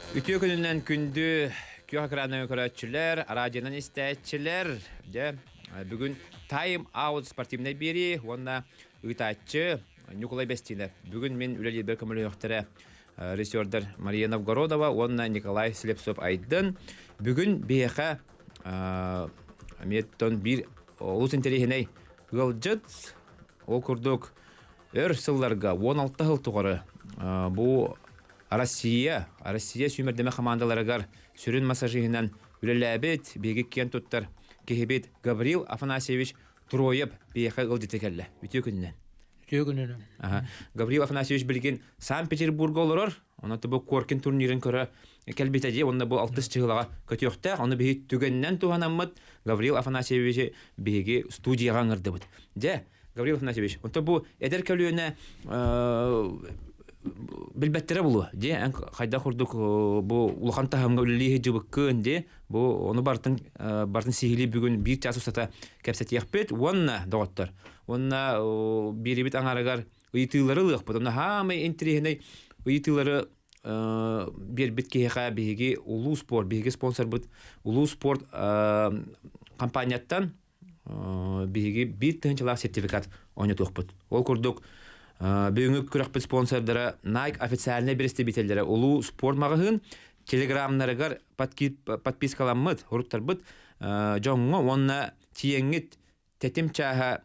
Үтүө күнүнэн күндү күөх экранынан көрөөччүлэр, радионан истээччилэр. Дьэ, бүгүн Time Out спортивнай биэрии уонна ыытааччы Ньукулай Бэстиинэп. Бүгүн мин үлэлиирбэр көмөлөһүөхтэрэ режиссердар Мария Новгородова уонна Николай Слепцов-Айдын. Бүгүн биһиэхэ эмиэ биир олус интэриэһинэй ыалдьыт. Ол курдук өр сылларга 16 сыл тухары бу Россия, Россия сүүмэрдэмэ хамаандаларыгар сүрүн массажиһынан үлэлээбит, биһиги киэн туттар киһибит Гаврил Афанасьевич Троев биһиэхэ ыалдьыты кэллэ. Үтүө күнүнэн. Үтүө күнүнэн. Гаврил Афанасьевич билигин Санкт-Петербурга олорор. Онон бу Коркин турнирын көрө кэлбитэ дии. Онно бу алтыс чыһылаҕа көтүөхтээх. Ону биһи түгэнинэн туһанаммыт Гаврил Афанасьевичи биһиги студияҕа ыҥырдыбыт. Дьэ, Гаврил Афанасьевич, онто бу эдэр көлүөнэ билбэттэрэ булуо. Дьэ, эн хайдах курдук бу улахан таһымҥа үлэлии сылдьыбыккын дии. Бу ону бартын бартын сиһилии бүгүн биир чаас устата кэпсэтиэхпит уонна доҕоттор. Уонна биэрибит аҥарыгар ыйытыылары ылыахпыт. Онно хаамай интэриэһинэй ыйытыылары биэрбит киһиэхэ биһиги Улуу спорт, биһиги спонсорбут Улуу спорт компанияттан биһиги биир тыһыынчалаах сертификат оонньотуохпут. Ол курдук бүгүҥҥү күрэхпит спонсордара Nike официальнай представителлэрэ Улуу спорт маҕаһыын телеграмнарыгар подпискаламмыт, уруттарбыт дьоҥҥо уонна тиэҥҥит тэтим чааһа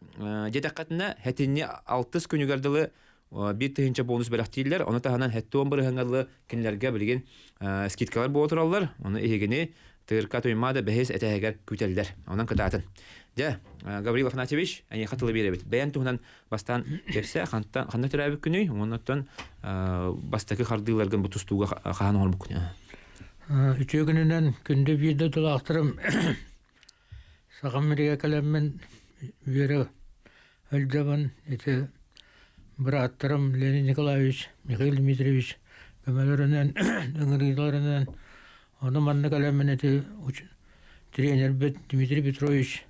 диэтэххитинэ хэтинни алтыс күнүгэр дылы 1000 бонус бэлэхтииллэр. Ону таһынан хэттуон бырыһыҥҥа дылы кинилэргэ билигин скидкалар буола тураллар. Ону иһигини Тыырка Туймаада бэһис этэһигэр күүтэллэр. Онон кытаатын. Дьэ, Гаврил Афанасьевич, эйиэхэ тылы биэрэбит. Бэйэн туһунан бастаан кэпсэ, хантан ханна төрөөбүт күнүй, оннуттан бастакы хардыыларгын бу тустууга хаһан оҥорбуккун? Үтүө күнүнэн күндү биир дойдулаахтарым Сахам миригэ кэлэммин үөрэ өлдөбүн ити бырааттарым Леонид Николаевич, Михаил Дмитриевич көмөлөрүнэн, ыҥырыыларынан ону манна кэлэммин ити тренербит Дмитрий Петрович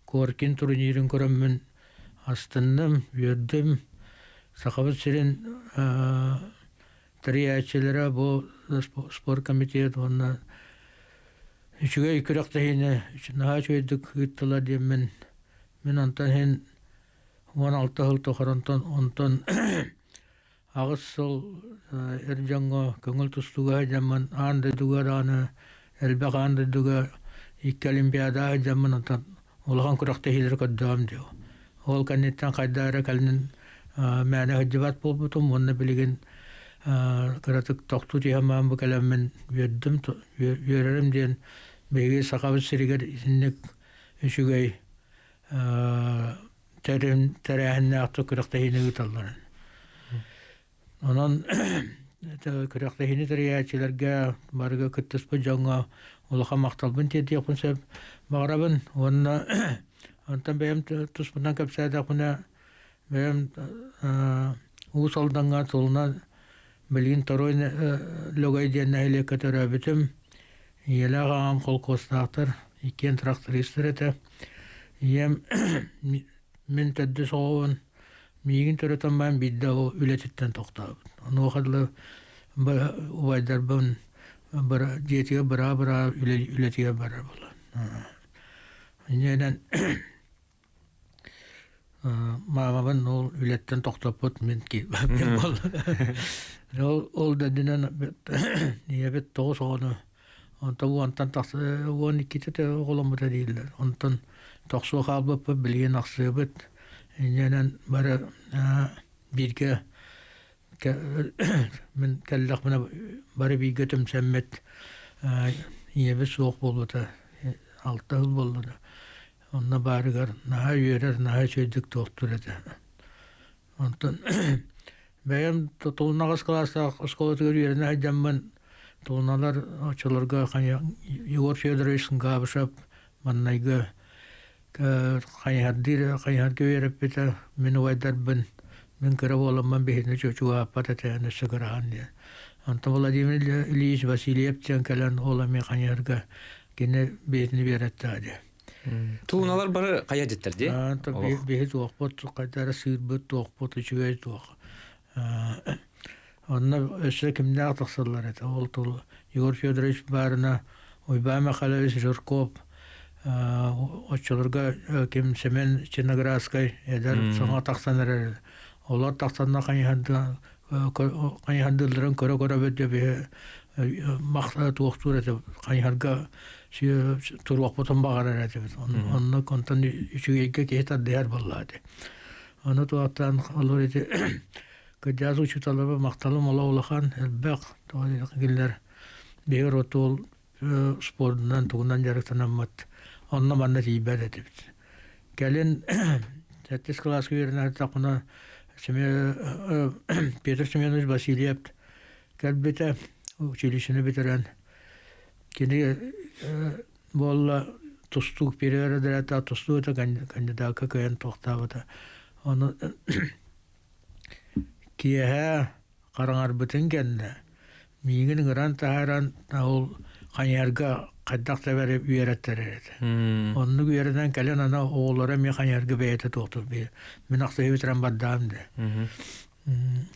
Коркин турнирын көрөммүн астынным, үөрдүм. Сахабыт сирин тэрийээччилэрэ бу спорт комитет уонна үчүгэй күрэхтэһиини наһаа үчүгэйдик ыыттылар диэммин мин онтон иһин 16 сыл тухары онтон 8 сыл эр дьоҥҥо көҥүл тустууга сылдьаммын аан дойдуга даҕаны элбэх аан дойдуга икки олимпиадаҕа сылдьаммын онтон улахан күрэхтэһиилэри көрдөҕүм дии. Ол кэнниттэн хайдах эрэ кэлин мээнэ сылдьыбат буолбутум уонна билигин кыратык тохтуу түһэн баран бу кэлэммин үөрдүм, үөрэрим диэн биһиги Сахабыт сиригэр итинник үчүгэй тэрээһиннээхтик күрэхтэһиини ыыталларын. Онон күрэхтэһиини тэрийээччилэргэ барыга кыттыспыт дьоҥҥо улахан махталбын тиэрдиэхпин сөп баҕарабын уонна онтон бэйэм туспунан кэпсээтэхпинэ бэйэм Уус Алдаҥҥа тылынан билигин Торуой Лөгөй диэн нэһилиэккэ төрөөбүтүм. Ийэлээх аҕам холкуостаахтар, иккиэн трактористар этэ. Ийэм мин төрдүс оҕобун Миигин төрөтөн баран биирдэ ол үлэтиттэн тохтообут. Онуоха дылы убайдарбын дьиэтигэр быраа-быраа үлэтигэр барар буолла. Инньэнэн маамабын ол үлэттэн тохтоппут мин буолла. Ол ол да үрдүнэн ийэбит 9 оҕону онтон уонтан тахса 12-тэ оҕоломмута дииллэр. Онтон тохсуо хаалбыппыт билигин ахсыабыт. Инньэнэн бары бииргэ мин кэллэхпинэ бары бииргэ түмсэммит ийэбит суох буолбута 6 сыл буолла да онно баарыгар наһаа үөрэр наһаа үчүгэйдик туохтуур этэ онтон бэйэм тулунаҕас кылаастаах оскуолатыгар үөрэнэ сылдьаммын тулуналар оччолорго Егор Федорович Габышев маннайгы хайыһардыыр хайыһарга үөрэппитэ мин убайдарбын мин кыра буоламмын биһини чугаһаппат этэ өссө кыраһан диэн онтон Владимир Ильич Васильев диэн кэлэн ол эмиэ хайыһарга кини бэйэтин үөрэттэҕэ дии Тууналар бары хайа дьиттэр дии? Биһи туохпут хайдара сыырбыт туохпут үчүгэй туох. Онно өссө кимнээх тахсаллар этэ. Ол тул Егор Федорович баарына Уйбаан Михайлович Жирков оччолорго ким Семен Черноградскай эдэр саҥа тахсан эрэр. Олор тахсанна хайыһардыылларын көрө-көрө бэрдэ биһи туохтуур этэ хайыһарга туруохпутун баҕарар этибит. Онно онтон үчүгэйгэ киһи тардыһар буолла этэ. Ону туохтаан олор ити кырдьаҕас учууталларбар махталым олох улахан элбэх тоҕо диэтэххэ кинилэр биһиги ротуол спордунан тугунан дьарыктанаммыт онно-манна тиийбэт этибит. Кэлин сэттис кылааска үөрэнэ сырыттахпына Петр Семенович Васильев кэлбитэ училищены бүтэрэн кини буолла тустуук перерадрята тустуу это кандидакка кыайан туохтаабыта. Ону Киэһэ хараҥарбытын кэннэ миигин ыҥыран таһааран ол хайыһарга хайдах да бары үөрэттэрэр этэ. Оннук үөрэнэн кэлэн аны оҕолоро эмиэ хайыһарга бэйэтэ туохтуур мин ахсыһы бүтэрэн бардаам дии.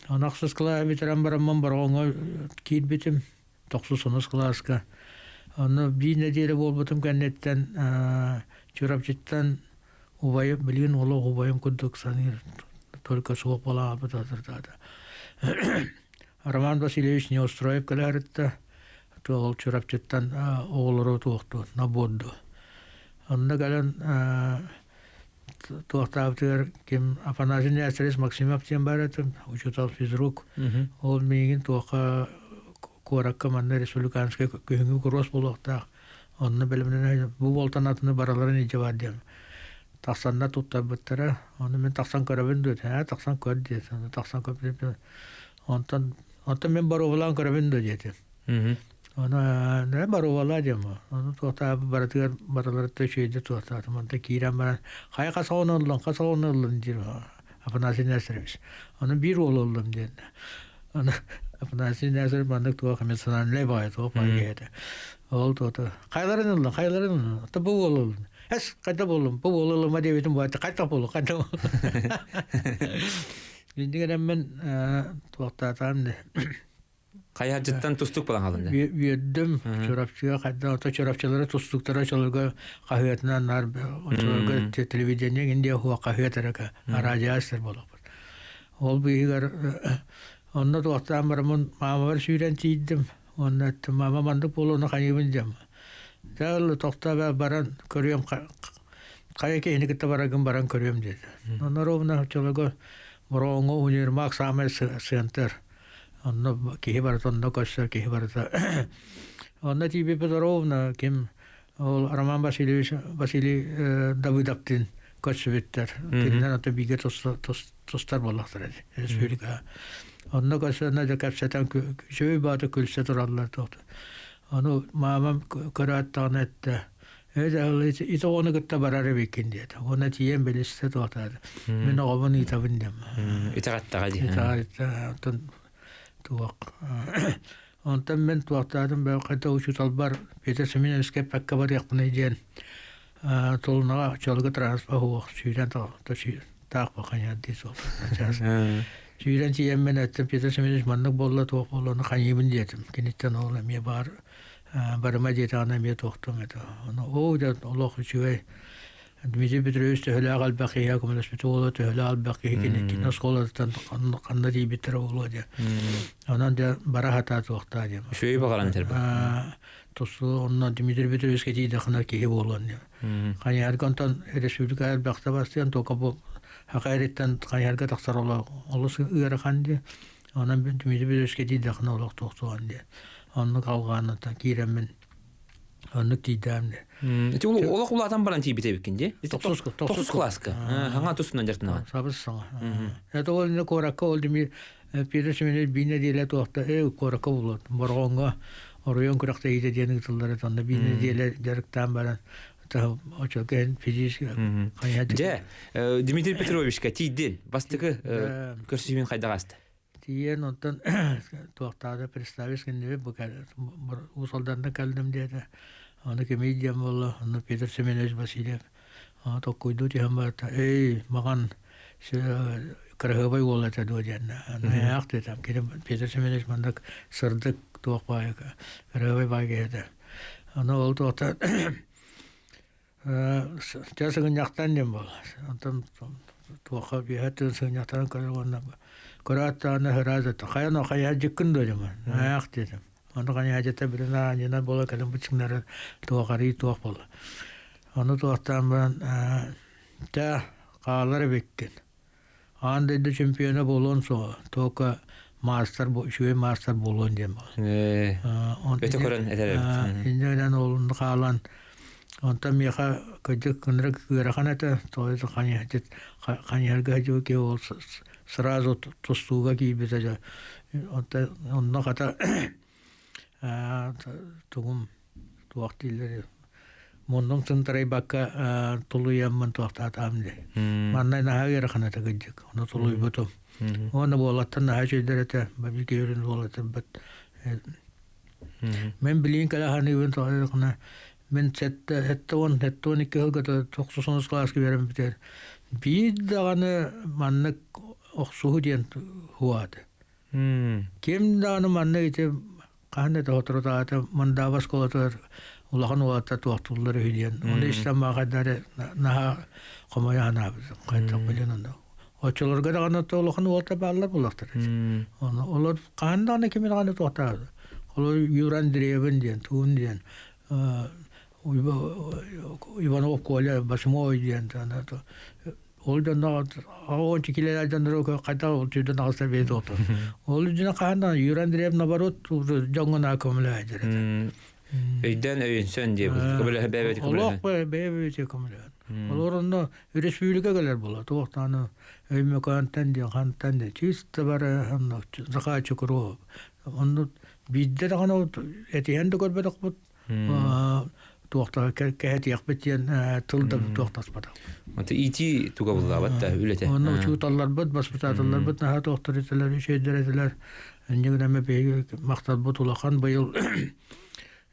Аны ахсыс кылааһы бүтэрэн бараммын Бороҕоҥҥо киирбитим тохсус онус кылааска. Онно биир нэдиэлэ буолбутум кэнниттэн Чурапчыттан убайым билигин олох убайым курдук саныыр только суох буолаабыт атырдаата Роман Васильевич Неустроев кэлээриттэ туох Чурапчыттан оҕолору туохту наборду онно кэлэн туохтаабытыгар ким Афанасий Нестерович Максимов диэн баар этим учуутал физрук ол миигин туохха куоракка манна республиканскай күһүҥҥү куруос буолуохтаах Онно бэлэмнэнэ бу уолтан атыны барыларын илдьэ бар диэн тахсаннар туттарбыттара. Ону мин тахсан көрөбүн дуо? Ээ, тахсан көр диэтэ. Ону тахсан көрбүтүм. Онтон онтон мин боруобалаан көрөбүн дуо диэтим. Ону ээ боруобалаа диэм. Ону туохтаабыт барытыгар барыларыттан үчүгэйдик туохтаатым. Онтон киирэн баран хайа хас оҕону ыллын, хас оҕону ыллын диир Афанасий Нестерович. Ону биир уол ыллым диэн. Аны Афанасий Нестерович маннык туох эмоциональнай баҕайы туох баҕайы киһи этэ. Ол туота хайларын ылла, хайларын ылла. Ата бу уол ыллын. Эс, хайда буоллум, бу уол ылыма диэбитим буолла. Хайда буоллу, хайда буоллу. Иннигэр мен туохтаатаан де. Хайаһардьыттан тустук буолан хаалын да. Үөрдүм. Чурапчыга хайда ото чурапчылары тустуктара чолорго хаһыатынан нар очолорго телевидение индия хуа хаһыат эрэ радиостар болоппут. Ол быыһыгар онно туохтаан бараммын маамабар сүүрэн тиийдим. Уонна эттим, мама маннык буолуону хайыыбын диэм. Дьэ, тохтоо баран көрүөм хайа киһини кытта бараргын баран көрүөм диэтэ. Онно ровно оччолорго Бороҕоҥҥо универмаг саамай сыантыр. Онно киһи барыта онно көрсөр, киһи барыта. Онно тиийбиппит ровно ким ол Роман Васильевич Василий Давыдовтыын көрсүбүттэр. Кинилэр ото бииргэ тустар буоллахтара ди республика. Онно көрсөннө да кэпсэтэн үчүгэй баата күлсэ тураллар туохта. Ону маамам көрөөт даҕаны эттэ ити оҕону кытта барар эбиккин диэтэ. Уонна тиийэн билистэ туохтаата. Мин оҕобун ыытабын диэм. Итэҕэттэҕэ дии. Итэҕэттэ. Туох Онтон мин туохтаатым бэл хайда учууталбар Петр Семеновичка эппэккэ барыахпыный диэн Тулунаҕа оччолорго транспорт суох сүүрэн таах баханьар дии суох сүүрэн тиийэммин эттим Петр Семенович маннык буолла туох буолла ону хайыыбын диэтим киниттэн ол эмиэ баар барыма диэтэҕинэ эмиэ туохтуом этэ ону оо дьэ олох үчүгэй Дмитрий Петрович төһөлөөх элбэх киһиэхэ көмөлөспүтэ буолуо, төһөлөөх элбэх киһи кини кини оскуолатыттан ханна тиийбиттэрэ буолуо диэн. Онон дьэ бара сатаа туохтаа диэн. Үчүгэй баҕаран этэр Тусу онно Дмитрий Петровичка тиийдэххинэ киһи буолуон диэн. Хайыһарга онтон республика элбэхтэ бастыан только бу Хака эриттэн хайыһарга тахсар олус ыарахан диэн. Онон Дмитрий Петровичка тиийдэххинэ олох туохтуон диэн. Оннук алҕааннаттан киирэммин оннук тиийдэм диэн. Ити олох улаатан баран тиийбит эбиккин дии? Тохсус кылааска. Хаҥа тусунан дьартынаҕын. Сабыс саҥа. Это ол куоракка ол Дмитрий Петр Семенович биир нэдиэлэ туохта куоракка булуот Бороҕоҥҥо оройуон күрэхтэһиитэ диэн ыытыллар этэ онно биир нэдиэлэ дьарыктаан баран очо физически Дьэ, Дмитрий Петровичка тиийдин. Бастакы көрсүһүүн хайдах ааста? Тиийэн онтон туохтаата представить гынныбы бу Уус Алданна кэллим диэтэ. Ону кимий диэн буолла, ону Петр Семенович Васильев толкуйдуу түһэн барта. Эй, маҕан. кыраһыабай уол этэ дуо диэн наһаах диэтим. Кини Петр Семенович маннык сырдык туох баайы кыраһыабай баай киһи этэ. Аны ол туохта Чэ сыгынньахтан диэн буолла. Онтон туохха биэһэ тыын сыгынньахтарын көрөр уонна көрөөт даҕаны ыраас этэ. Хайа хайа дьиккин дуо дьоммун? Аах диэтим. Ону хайаадьата билин аанньынан буола кэлин быччыҥнары туох арыы туох буолла. Ону туохтаан баран чэ хаалар эбиккин. Аан дойду чемпиона буолуон суоҕа. Только маастар үчүгэй маастар буолуон диэн буолла. Өтө көрөн этэр эбит. Инньэ гынан уолун хаалан онтон миэхэ кырдьык ынырык ыарахан этэ. Тоҕо хайыһарга сылдьыбыт киһи ол сразу тустууга киирбитэ дьэ. Онтон онно хата тугум туох дииллэр муннум сынтарайбакка тулуйаммын туохтаатаам дии. Манна наһаа ыарахан этэ кырдьык. Ону тулуйбутум. Уонна буолаттан наһаа үчүгэйдэр этэ. Бабикиөрүн буолатырбыт. Мен билиин кэлэ ханыыбын тоҕо Мин 72 сылга тохсусунус кылааска үөрэммитигэр биир даҕаны маннык охсуһуу диэн хуааты. Ким даҕаны маннык ити хаһан да тоһоторутаата Мындааба оскуолатыгар улахан уолаттар туохтууллар үһү диэн. Ону истэн маахайдары наһаа хомойо санаабытым. Хайдах билин ону. Оччолорго даҕаны улахан уолаттар бааллар буоллахтар. Ону олор хаһан даҕаны кими даҕаны туохтаабыт. Олор Юра Андреевын диэн, туун диэн Иванов Коля восьмой диэн ол дьонно он килэлэр дьоннору хайдах ол түүдэн аҕыста бэйэ туохтар. Ол дьине хаһан да Юра Андреев наоборот дьоҥҥо көмөлөһө Өйдөн өйөнсөн диэбит. Көмөлөһө бэйэбит көмөлөһө. Олох бэйэбит көмөлөһө. Олор онно республика кэлэр була. Туохтааны Өймөкөөнтөн диэн хантан диэн чисто бары онно Захар Чукров. Онно Биирдэ даҕаны этиһэн да көрбөтөхпүт, туохта кэһэтиэхпит диэн тыл да туохтаспатах. Онто ити туга буллаабат да үлэтэ. Онно учууталларбыт, баспытааталларбыт наһаа туохтар этилэр, үчүгэйдэр этилэр. Инньэ гынан биһиги махталбыт улахан быйыл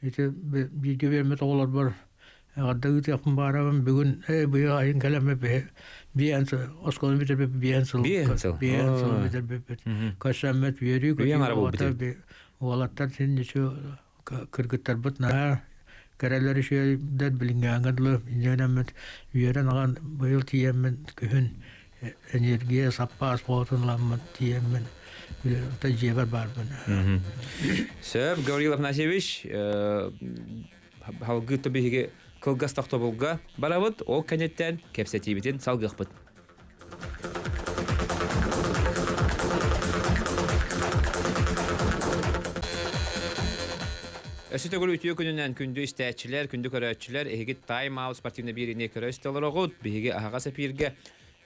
ити бииргэ биэрмит оҕолорбор Эҕэрдэ ыытыахпын баарабын бүгүн быйыл айын кэлэммэ биээн оскуоланы бүтэрбиппит биээн сыл биээн сыл биээн сыл бүтэрбиппит көрсөммөт үөрүү көтүү уолаттар син кыргыттарбыт наһаа кэрэлэр үчүгэйдэр билиҥҥээҥҥэ дылы инньэнэммит үөрэн аҕан быйыл тиийэммин күһүн энергия саппаас буолатын ыламмын тиийэммин дьиэбэр баарбын. Сөп, Гаврил Афанасьевич, Салгыы биһиги кылгас тохтобулга барабыт, ол кэнниттэн кэпсэтиибитин салгыахпыт. Өссө төгүл үтүө күнүнэн күндү истээччилэр, күндү көрөөччүлэр, эһиги Time Out спортивный биэриини көрө олороҕут. Биһиги аһаҕас эпииргэ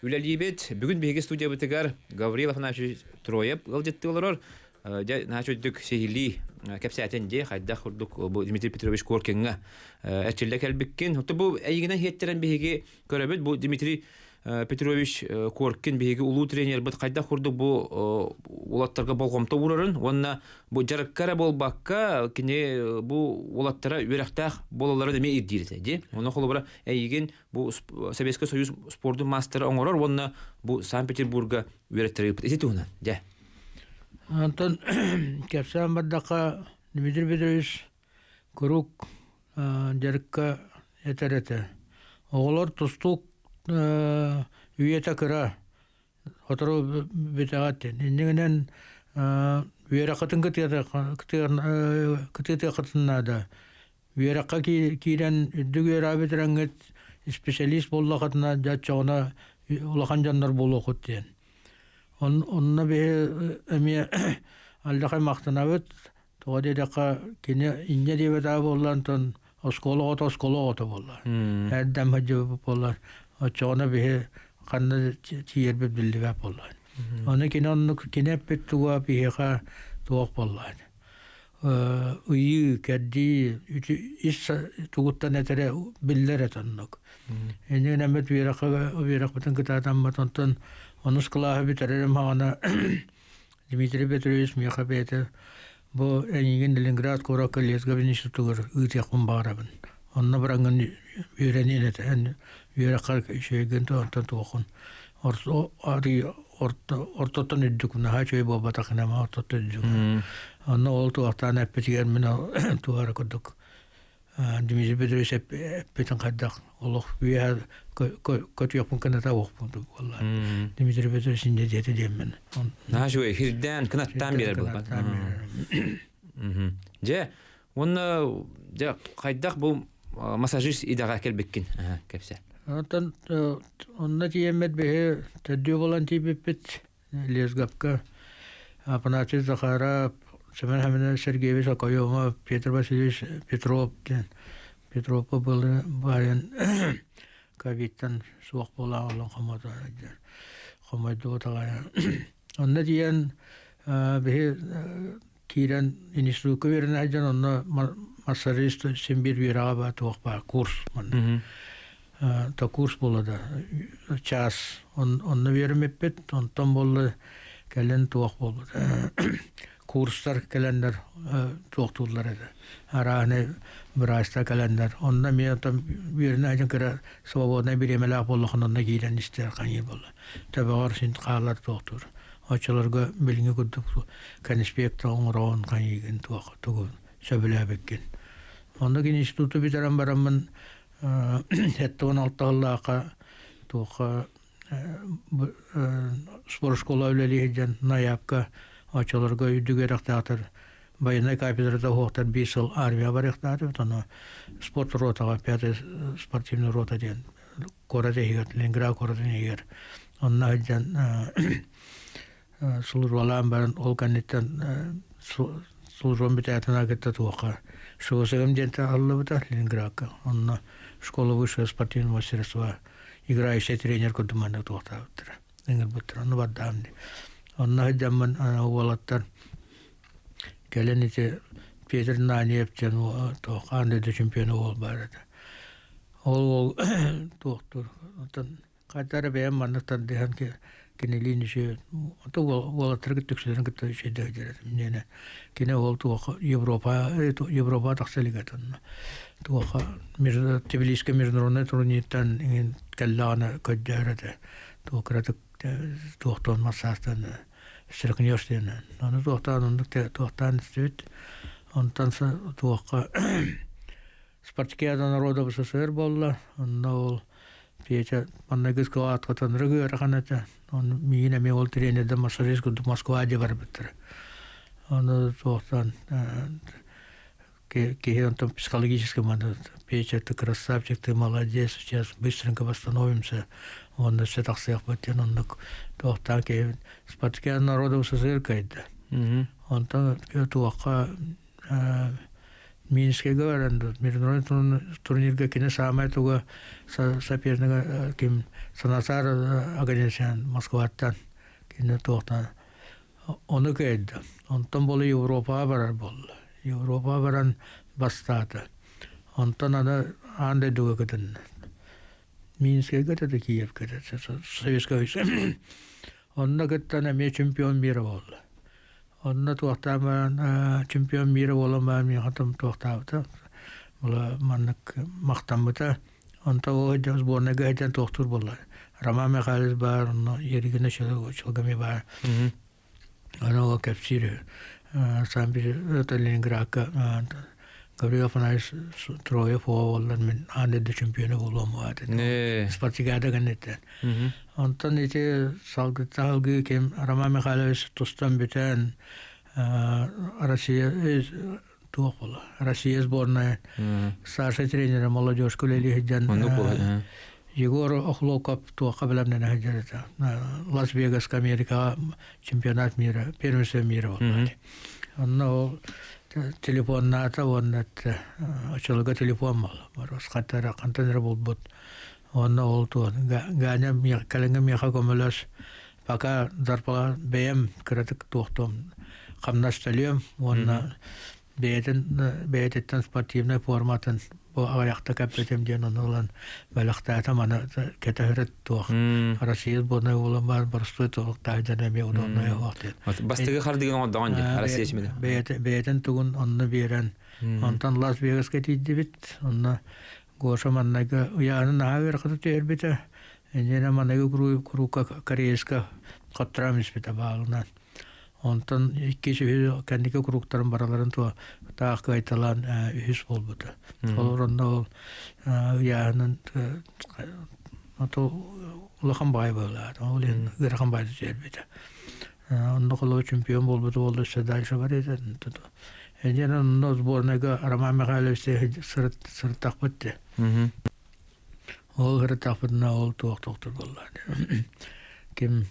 үлэлиибит. Бүгүн биһиги студиябытыгар Гаврил Афанасьевич Троев ыалдьыттыы олорор. Дьэ, наһаа үрдүк сиһилии кэпсээтин дии, хайдах курдук бу Дмитрий Петрович Коркиҥҥа эрчиллэ кэлбиккин. Отто бу эйигинэн иһиэттэрэн биһиги көрөбүт, бу Дмитрий Петрович Коркин биһиги улуу тренербит хайдах курдук бу уолаттарга болҕомто уурарын уонна бу дьарыкка эрэ буолбакка кини бу уолаттара үөрэхтээх буолалларын эмиэ ирдиир этэ дии. Онон холобура эйигин бу Советский Союз спордун маастара оҥорор уонна бу Санкт-Петербурга үөрэттэрэ ыыппыт. Ити туһунан дьэ. Онтон кэпсээн бардахха, Дмитрий Петрович куруук дьарыкка этэр этэ. Оҕолор тустуук үйэтэ кыра, сотору бүтэҕит диэн. Иннигинэн үөрэххитин кытыатыаххытын наада. Үөрэххэ киирэн үрдүк үөрэҕи бүтэрэҥҥит специалист буоллаххытына, дьэ оччоҕуна улахан дьоннор буолуоххут диэн. Онно биһи эмиэ алдьархай махтанабыт. Тоҕо диэтэххэ, кини инньэ диэбэтэҕэ буолла, онтон оскуола оҕото оскуола оҕото буолла. Эрдэм сылдьыбыт буоллар, оччоҕуна биһи ханна тиийэрбит биллибэт буолла. Ону кини оннук кини эппит туга биһиэхэ туох буолла. Ыйыы, кэрдии ис тугуттан этэрэ биллэр этэ оннук. Иннинэ эмит үөрэххэ үөрэхпитин кытаатаммыт, онтон онус кылааһы бүтэрэрим хаҕана Дмитрий Петрович миэхэ бэйэтэ бу эйигин Ленинград куоракка Лесгов институтугар ыытыахпын баҕарабын. Онно бараҥҥын үөрэниэн этэ. Эн үөрэххэр үчүгэйгин онтон туоххун. Ортотон үрдүк наһаа үчүгэй буолбатах инама ортотон үрдүк. Онно ол туохтаан эппитигэр мин туһара курдук Дмитрий Петрович эппитин хайдах олох үөһэ көтүөхпүн кыната уохпун буолла. Дмитрий Петрович инде диэтэ диэммин. Наһаа үчүгэй хирдээн кынаттаан биэрэр буолбат. Дьэ, уонна дьэ хайдах бу массажист идэҕэ кэлбиккин кэпсэ. Онтон онно тиийэммит биһи төрдүө буолан тиийбиппит Лесгапка Афанасий Захаров, Семен Семенович Сергеевич Окоемов, Петр Васильевич Петров диэн Петровка былы баайан ковидтан суох буолан олон хомото хомойдубут аҕай. Онно тиийэн биһи киирэн институкка үөрэнэ сылдьан онно массажист син биир үөрэҕэ баар туох баар курс манна то курс буолла да час онно үөрэммиппит онтон буолла кэлин туох буолбут курстар кэлэннэр туохтууллар этэ арааһынай быраастар кэлэннэр онно эмиэ оттон үөрэнэ сылдьан кыра свободнай бириэмэлээх буоллаххына онно киирэн истэр хайыы буолла төбөҕөр син хаалар туохтуур Оччолорго билиҥҥи курдук конспект оҥороон хайыыгын туох тугун сөбүлээбиккин. Оннук институту бүтэрэн бараммын 76 сыллаахха туохха спортшкола үлэлии сылдьан Найаапка оччолорго үрдүк үөрэхтээхтэр военнай кафедрата уһуохтар биир сыл армия барыахтаатыбыт ону спорт ротаҕа пятая спортивная рота диэн куорат иһигэр Ленинград куоратын иһигэр онно сылдьан службалаан баран ол кэнниттэн службам бүтээтин кытта туохха ШВСГ диэн аллыбыта Ленинградка онно школа высшего спортивного мастерства играющий тренер курдук маннык туохтаабыттара ыҥырбыттара онно бардаам дии онно сылдьаммын уолаттар кэлин ити Петр Наниев диэн туох аан дойду чемпиона уол баар этэ Ол уол туохтуур оттон хайда эрэ бэйэм маннык тардыһан кинилиин үчүгэй ото уолаттары кытта үксүлэрин кытта үчүгэйдик сылдьар этим диэнэ кини ол туохха Европа Европаҕа тахса илик этэ онно туохха Тбилисскэй международнай турниртан иҥин кэллэҕинэ көрдөһөр этэ туох кыратык туохтуон массаастан стряхнешь диэн ону туохтаан оннук туохтаан истибит онтон туохха Спартакиада народов СССР буолла. Онно ол Петя манныгы аткатанырык ыарахан этэ. Оны миигин эмиэ ол тренерден массажист курдук Москва дии барбыттара. Ону туохтан киһи онтон психологически маны Петя, ты красавчик, ты молодец, сейчас быстренько восстановимся, уонна все тахсыахпыт диэн оннук туохтаан киһи Спартакиада народов СССР кайда. Онтон туохха Минскэйгэ баран международный турнирга кини саамай туга сопернига ким Санасар Оганесян Москваттан кини туохтан ону кыайда. Онтон буола Европаҕа барар буолла. Европаҕа баран бастаата. Онтон аны аан дойдуга кытынна. Минскэйгэ да Киевкэ да Советскай Онно кыттан эмиэ чемпион мира буолла. Онно туохтаан баран чемпион мира буолан баран миэхэ туохтаабыта була маннык махтаммыта. Онто ол сборнайга сылдьан туохтуур буолла. Роман Михайлович баар, онно Еригина Чолгами баар. Аны ол кэпсиир Санкт Ленинградка Гаврил Афанасьевич Троев буоллар мин аан дойду чемпиона буолуом этэ. Спартакиада кэнниттэн. Онтон ити салгыы ким Роман Михайлович тустан бүтэн Россия туох буола Россия сборная старший тренера молодежка үлэлии сылдьан Егор Охлоков туохха бэлэмнэнэ сылдьар этэ Лас-Вегаска Америкаҕа чемпионат мира первенство мира буолла онно ол телефоннаата уонна оччолорго телефон буолла хантан эрэ булбут Уонна ол туон Ганя кэлиҥҥи миэхэ көмөлөс пока зарплата бэйэм кыратык туохтуом хамнас төлүөм уонна бэйэтин бэйэтиттэн спортивнай форматын бу аҕыйахта кэппитим диэн ону ылан бэлэхтээтим аны кэтэһэрит туох Россия сборная буолан баар боростуой туохтаах дьон эмиэ удобнай оһох диэн Бастакы хардыгын оҥордоҕун дии Россия чемпиона. Бэйэтин тугун онно биэрэн онтон Лас-Вегаска тиийдибит онно Гоша маннайга ыйааны наһаа ыарахата түһэрбитэ. Иннинэ маныгы куруука Кореецка хотторон испитэ баалынан. Онтон иккис үһү кэнники курууктарын бараларын туо таах кыайталаан үһүс буолбута. Ол онно ол ыйааһынын улахан баай буолаат. Ол иһин ыарахан баай түһэрбитэ. Онно холобур чемпион буолбута буолла өссө дальше бар этэ. Эдиэн онно сборнайга Роман Михайлович сырыттахпыт де. Ол сырыттахпытына ол туох тохтор буолла. Ким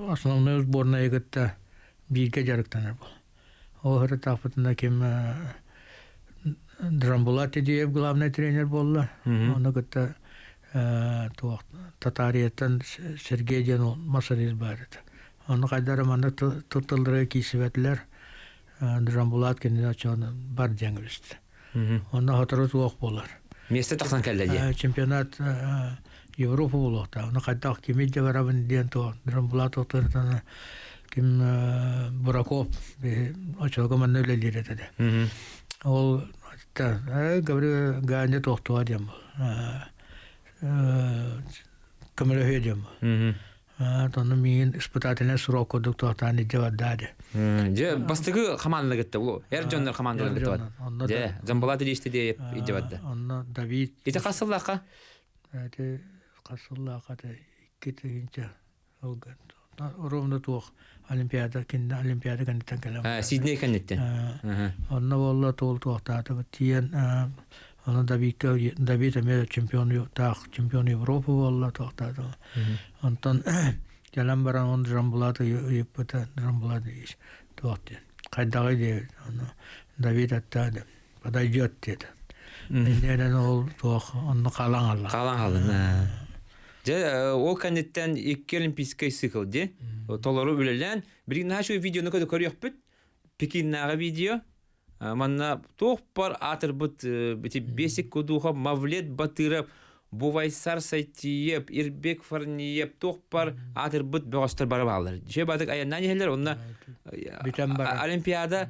основной сборная кытта бииргэ дьарыктанар буол. Ол сырыттахпытына ким Драмбулат Тедеев главный тренер буолла. Ону кытта туох Татарияттан Сергей диэн массажист баар этэ. Ону хайдах эрэ манна тылларга киирсибэтилэр. Драмбулат кинини оччоҕуна бар диэн кэбистэ. Онно сотору туох буолар. Миэстэ тахсан кэллэ дии. Чемпионат Европа буолуохтаах. Ону хайдах кими илдьэ барабын диэн туох Драмбулат туохтарытана ким Бураков оччолорго манна үлэлиир этэ да. Ол говорю Ганя туохтуга диэн был. Көмөлөһүө диэн был. Тону миигин испытательный срок курдук туохтаан илдьэ барда ди. Дьэ, бастакы хамаанданы кытта, эр дьоннор хамаандаларын кытта бар. Дьэ, Жамбалат илиисти диэ илдьэ барда. Онно Давид. Ити хас сыллаахха? Ити хас сыллаахха 2 тыһыынча ровно туох Олимпиада кинне Олимпиада кэнниттэн кэлэн. Сидней кэнниттэн. Онно буолла туол туохтаатыбыт тиийэн ону Давидка Давид эмиэ чемпион таах чемпион Европы буолла туохтаата. Онтон кэлэн баран он Жамбулат ыйыппыта Жамбулат туох диэн хайдаҕый диэбит. Ону Давид аттаа подойдет диэтэ. Иннинэн ол туох онно хаалан хаалла. Хаалан хаалын. Дьэ, ол кэнниттэн икки олимпийскай цикл дии. Толору үлэлээн, билигин наһаа үчүгэй видеону көрүөхпүт. Пекиннааҕы видео. Манна туох бар аатырбыт бити Бесик Кудухов, Мавлет Батыров, Бувайсар Сайтиев, Ирбек Фарниев туох бар аатырбыт бөҕөстөр бары бааллар. Дьэ бадык айаннаан иһэллэр онно Олимпиада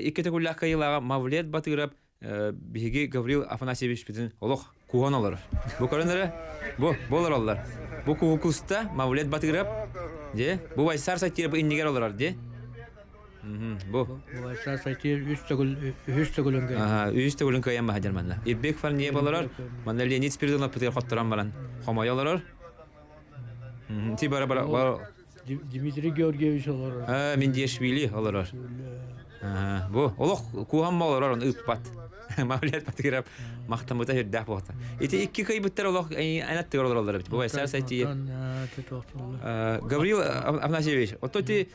икки төгүллээх кыайыылааҕа Мавлет Батыров биһиги Гаврил Афанасьевичпытын олох куһан олорор. Бу көрөн эрэ, бу, бу олороллор. Бу куһу куста Мавлет Батыров, де, бу Вайсар Сайтиев иннигэр олорор, де. Бу. Вайсар Сайтиев үс төгүл үһүс төгүлүн кыайан. Үһүс төгүлүн кыайан баһадьар манна. Ирбек Фарниев олорор, манна Леонид Спиридонов пытыгар хотторон баран хомойо олорор. Ти бара бара Дмитрий Георгиевич олорор. Миндиашвили олорор. Бу олох куһан олорор оны ыппат. Мавлет Батыров махтамыта үрдээх буолта. Ити икки кыйбыттар олох анаттыгар олороллор эбит. Бу Вайсар Сайтиев. Гаврил Афанасьевич, ото ти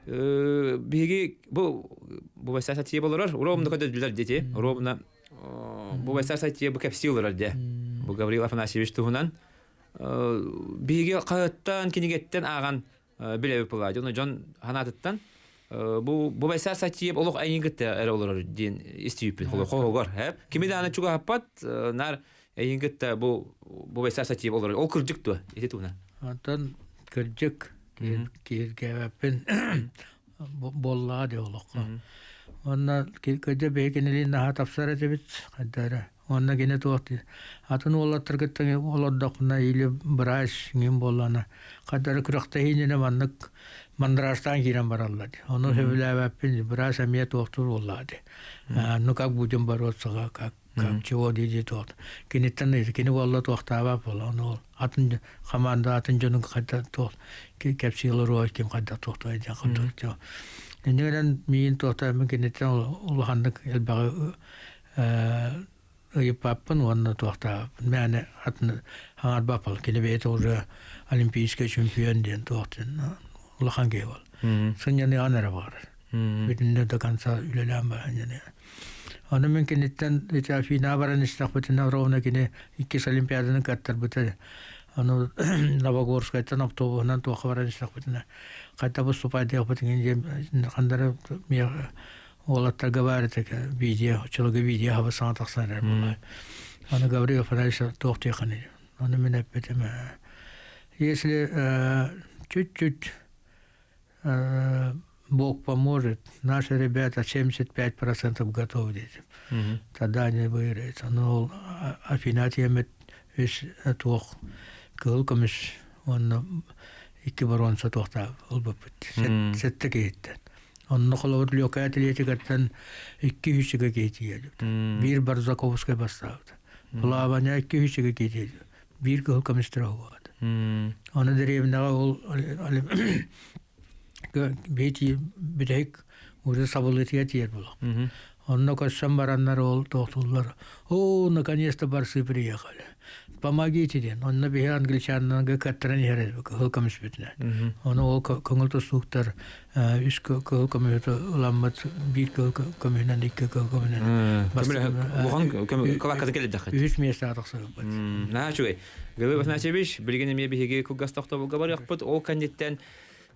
биһиги бу бу Вайсар Сайтиев олорор, ровно көдөдүлэр дети, ровно бу Вайсар Сайтиев бу кэпсии олорор де. Бу Гаврил Афанасьевич туһунан биһиги хаһыаттан, кинигэттэн ааҕан билэбит буолаа. Дьон дьон ханаатыттан бу бу Байсаа Сатиев олох эйин кытта эрэ олорор диэн истибиппит хоһугар. Кими даҕаны чугаһаппат наар эйин кытта бу бу Байсаа Сатиев олорор. Ол кырдьык дуо? Ити туһунан. Онтон кырдьык киһиргээбэппин буоллаҕа дии олоххо. Уонна кырдьа бэйэ кинилиин наһаа тапсар этибит хайда эрэ. Уонна кини туох диир атын уолаттаргыттан олордохпуна или быраас иҥин буоллаҕына хайда эрэ күрэхтэһии иннинэ маннык мандражтаан киирэн бараллар дии. Ону сөбүлээбэппин быраас эмиэ туохтуур буоллаҕа дии. Ну как будем бороться как как чего дии дии туох киниттэн кини буолла туохтаабат буолла ону ол атын хамаанда атын дьонун хайда туох кэпсии олоруо ким хайдах туохтуой диэн курдук инньэ гынан миигин туохтаабын киниттэн улаханнык элбэҕи ыйыппаппын уонна туохтаабыппын мээнэ атын хаҥарбаппын кини бэйэтэ уже олимпийскай чемпион диэн туох диэн улахан киһи буол сынньаныаҕын эрэ баҕарар бүтүннүү до конца үлэлээн баран ону мин киниттэн ити Афинаҕа баран истэхпитинэ ровно кини иккис олимпиаданы кыаттарбыта ону Новогорскайтан автобуһунан туохха баран истэхпитинэ хайта выступайдыахпытын диэн хандара уолаттарга баар этэ видео оччолорго видео хаба саҥа тахсан эрэр буолла аны Гаврил Афанасьевич туох диэххиний ону мин эппитим если чуть-чуть. Бог поможет, наши ребята 75% готовы дети. Тогда они выиграют. Ону ол Афина тиэммит үс туох кыһыл көмүс уонна икки боруонса туохтаах ылбыппыт. Сэттэ киһиттэн. Онно холобур Лёка атлетикаттан 2 үсүгэ киһи тиийэ. Биир Барзаковскай бастаабыта. Плавание 2 үсүгэ киһи тиийэ. Биир кыһыл көмүстэр оһуоҕа. Оны дэриэбинэҕэ ол биһи бүтэһик уже сабыллыытыгар тиийэр буолуох. Онно көрсөн бараннар ол туохтууллар. О, наконец-то барсы приехали. Помогите диэн. Онно биһи англичаннарга каттаран иһэр кыһыл көмүспүтүнэн. Ону ол көҥүл тустууктар үс кыһыл көмүһү ыламмыт биир кыһыл көмүһүнэн икки кыһыл көмүһүнэн. Улахан кылааккатын кэлэрдэххит. Үһүс миэстэҕэ тахсыбыппыт. Наһаа үчүгэй. Гаврил Афанасьевич, билигин эмиэ биһиги кылгас тохтобулга барыахпыт. Ол кэнниттэн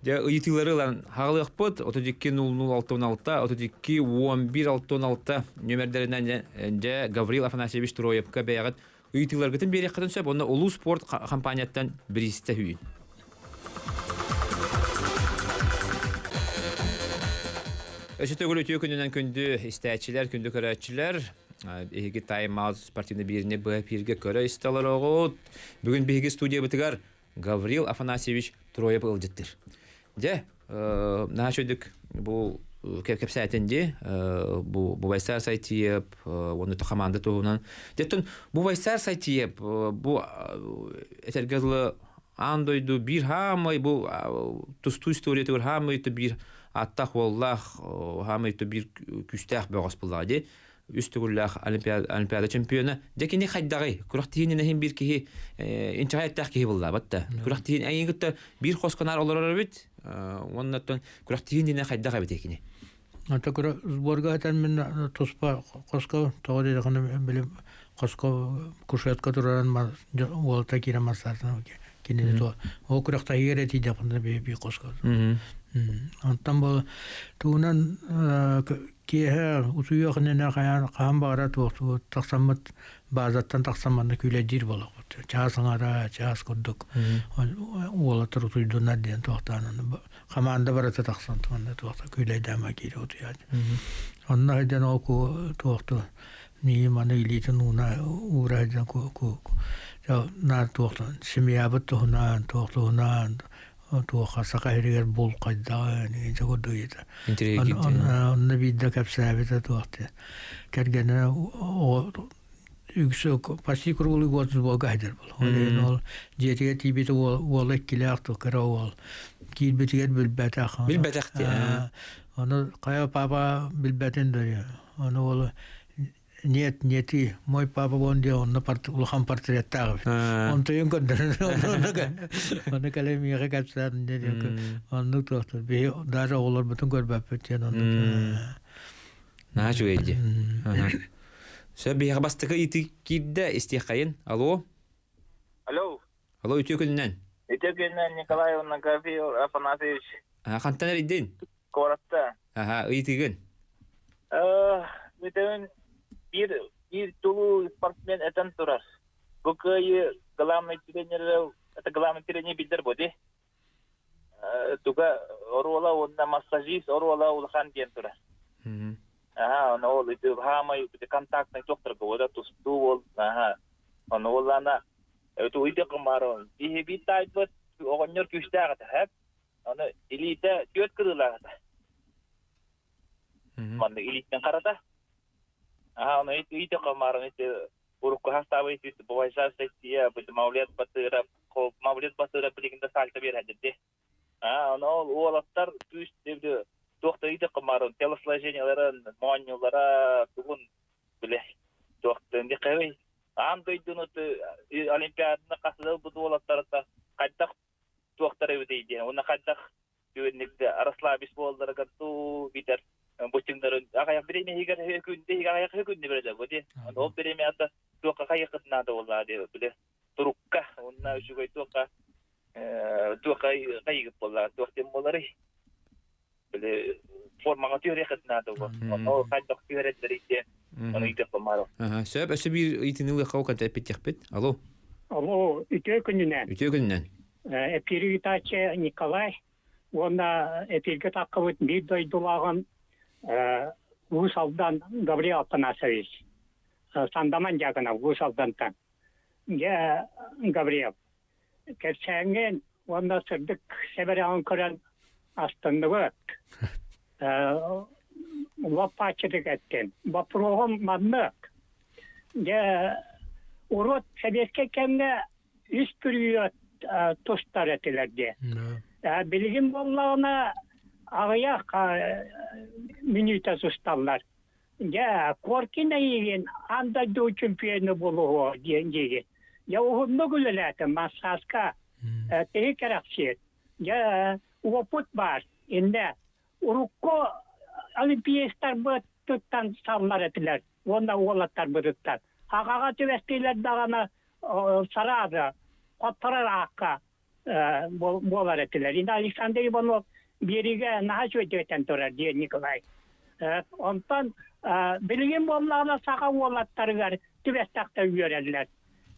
дьэ ыйытыылары ылан хаалыахпыт. 32 00 66, 32 11 66 нүөмэрдэринэн дьэ Гаврил Афанасьевич Троевка бэйэҕит ыйытыыларгытын биэриэххитин сөп. Онно Улуу спорт компанияттан бириистэ үүйүн. Өссө төгүл үтүө күнүнэн күндү истээччилэр, күндү көрөөччүлэр. Эһиги Time Out спортивный биирини быһа эфиргэ көрө истэ олороҕут. Бүгүн биһиги студиябытыгар Гаврил Афанасьевич Троев ыалдьыттыыр. Дьэ, наһаа үчүгдүк бу кэпсээтин дии, бу Бубайсар Сайтиев уонна хамаанда туһунан. Дьэттэн Бубайсар Сайтиев бу этэргэ дылы аан дойду биир хаамай бу тустуу историятыгар хаамай биир аттаах уоллаах хаамай биир күүстээх бөҕөс буллаҕа дии үс төгүллээх олимпиада чемпиона. Дьэ кини хайдаҕый? Күрэхтиһиин иһин биир киһи инчэҕэй эттээх киһи буллаабат да. Күрэхтиһиин эйигин кытта биир хосконаар олорор эбит. Уонна оттон күрэхтиһиин диэн хайдах эбит кини? Ата күрэ сборга этэн мин туспа хоско тоҕо диэтэххинэ били хоско кушетка тураран уолта киирэн массаартан кинини то ол күрэхтэһиигэ эрэ тиийдэхпинэ би хоско. Онтон бу тугунан Киэһэ утуйуох иннинэ хайаан хаһан баҕарар туохтуу тахсаммыт баазаттан тахсан манна күүлэйдиир буолабыт. Чаас аҥара, чаас курдук уолаттар утуйдунар диэн туохтаан хамаанда барыта тахсан манна туохта күүлэйдээмэ киирэ утуйаат. Онно сылдьан ол туохту миигин маны илиитин ууна уура сылдьан ку наар туохтан семьябыт туһунан туох туһунан туохха саха сиригэр булкайдаҕа дьэ курдук ыйыта. Онно биирдэ кэпсээбитэ туох диэн. Кэргэнэ үксэ почти круглый год сборга сылдьар буолла. Ол иһин ол дьиэтигэр тиийбитэ уола иккилээх туох кыра уол. Киирбитигэр билбэтэх. Билбэтэх диэн. Ону хайа папа билбэтин да Ону уола Нет, не ты, мой папа вон где, онно улахан портреттаах эбит. Онтуйун көрдөрөн ону кэлэн миэхэ кэпсээн диэн оннук туохтар. Биһи даже оҕолорбутун көрбөппүт диэн оннук. Наһаа үчүгэй дии. Сөп биһиэхэ бастакы ыйытыы киирдэ истиэххэйин. Алло. Алло. Алло, үтүө күнүнэн. Үтүө күнүнэн Николай Гаврил Афанасьевич. Хантан эрийдин? Куоратта. Аха, ыйытыгын. Бүтүн биир биир тулуу спортсмен этэн турар. Бу кыайыы главный тренер это главный тренер билдер боди. Туга оруола уонна массажист оруола улахан диэн турар. Аха, оны ол ити хаамай контактный доктор года тустуу ол аха. Оны оллана это уйды кымарон. Биһи бит тайбыт оҕонньор күүстээх этэ, хэп. Аны илиитэ түөрт кырыылаах этэ. Манна илииттэн харата. Аха, аны ыйты комарын ити урукку хастаабы ити бувайсар сессия бу Мавлет Батыра Мавлет Батыра билигин да сальта биэрһэдди. Аа, аны ол уолаттар күүс туох да ыйты комарын телосложенияларын, моонньулара тугун биле туох да аан дойдуну олимпиаданы хасыдал бут уолаттарыта хайдах туохтар эбитий диэн уонна хайдах түгэнник расслабись буолларыгар туу битэр бочуҥнарын аҕайах бириэмэ иһигэр күндэ иһигэр аҕайах күндэ берелер бу дии ол бириэмэ ата туохха хайыххытын наада буоллаа дии били турукка уонна үчүгэй туохха туохха хайыгыт буоллаа туох диэн буоларый били формаҕа түһэриэххитин наада буолла ол хайдах түһэрэллэрий диэн ону ыйдыахпын маарал Сөп, өссө биир ыйытыыны ылыахха ол эппиттиэхпит. Алло. Алло, үтүө күнүнэн. Үтүө күнүнэн. Эпири ыытааччы Николай. Уонна эфиргэ таххыбыт биир дойдулааҕым Уус Алдан Гаврил Афанасьевич, Сандаман Дьяконов Уус Алдантан. Дьэ, Гаврил, кэпсээҥҥин уонна сырдык сэбэрэҕин көрөн астынныбыт. Лоппааччытык эттин. Боппуруоһум маннык. Дьэ, урут сэбиэскэй кэмҥэ үс период тустар этилэр дии. Билигин буоллаҕына аҕыйах мүнүүтэ тусталлар. Дьэ, Коркин эйигин аан дойду чемпиона буолуо диэн диигин. Дьэ, уһуннук үлэлээтим массааска. Киһи кэрэхсиир. Дьэ, уопут баар. Иннэ урукку олимпиецтарбыт туттан саллар этилэр уонна уолаттарбытыттан. Аҕаҕа түбэстилэр даҕаны сараада, хотторор аакка буолар этилэр. Инна Александр Иванов биэриигэ наһаа үчүгэйдик этэн турар, диэн Николай. Онтон билигин буоллаҕына саха уолаттарыгар түбэстэхтэ үөрэллэр.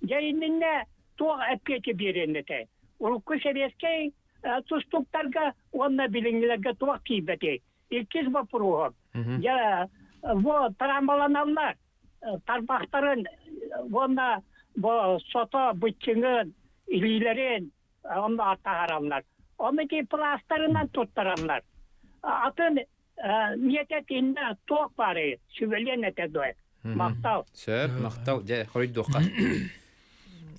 Дьэ иннинэ туох эппиэти биэриэн этэй? Урукку сэбиэскэй тустууктарга уонна билиҥҥилэргэ туох тиийбэтий? Иккис боппуруоһум. Дьэ, бу трамбаланаллар тарбахтарын уонна бу сото быччыҥын, илиилэрин онно таһаараллар. Ону ити пластарынан туттараллар. Атын миэтэ иннэ туох баарый? Сүбэлиэн этэ дуо? Махтал. Сөп, махтал. Дьэ, хоруйдуохха.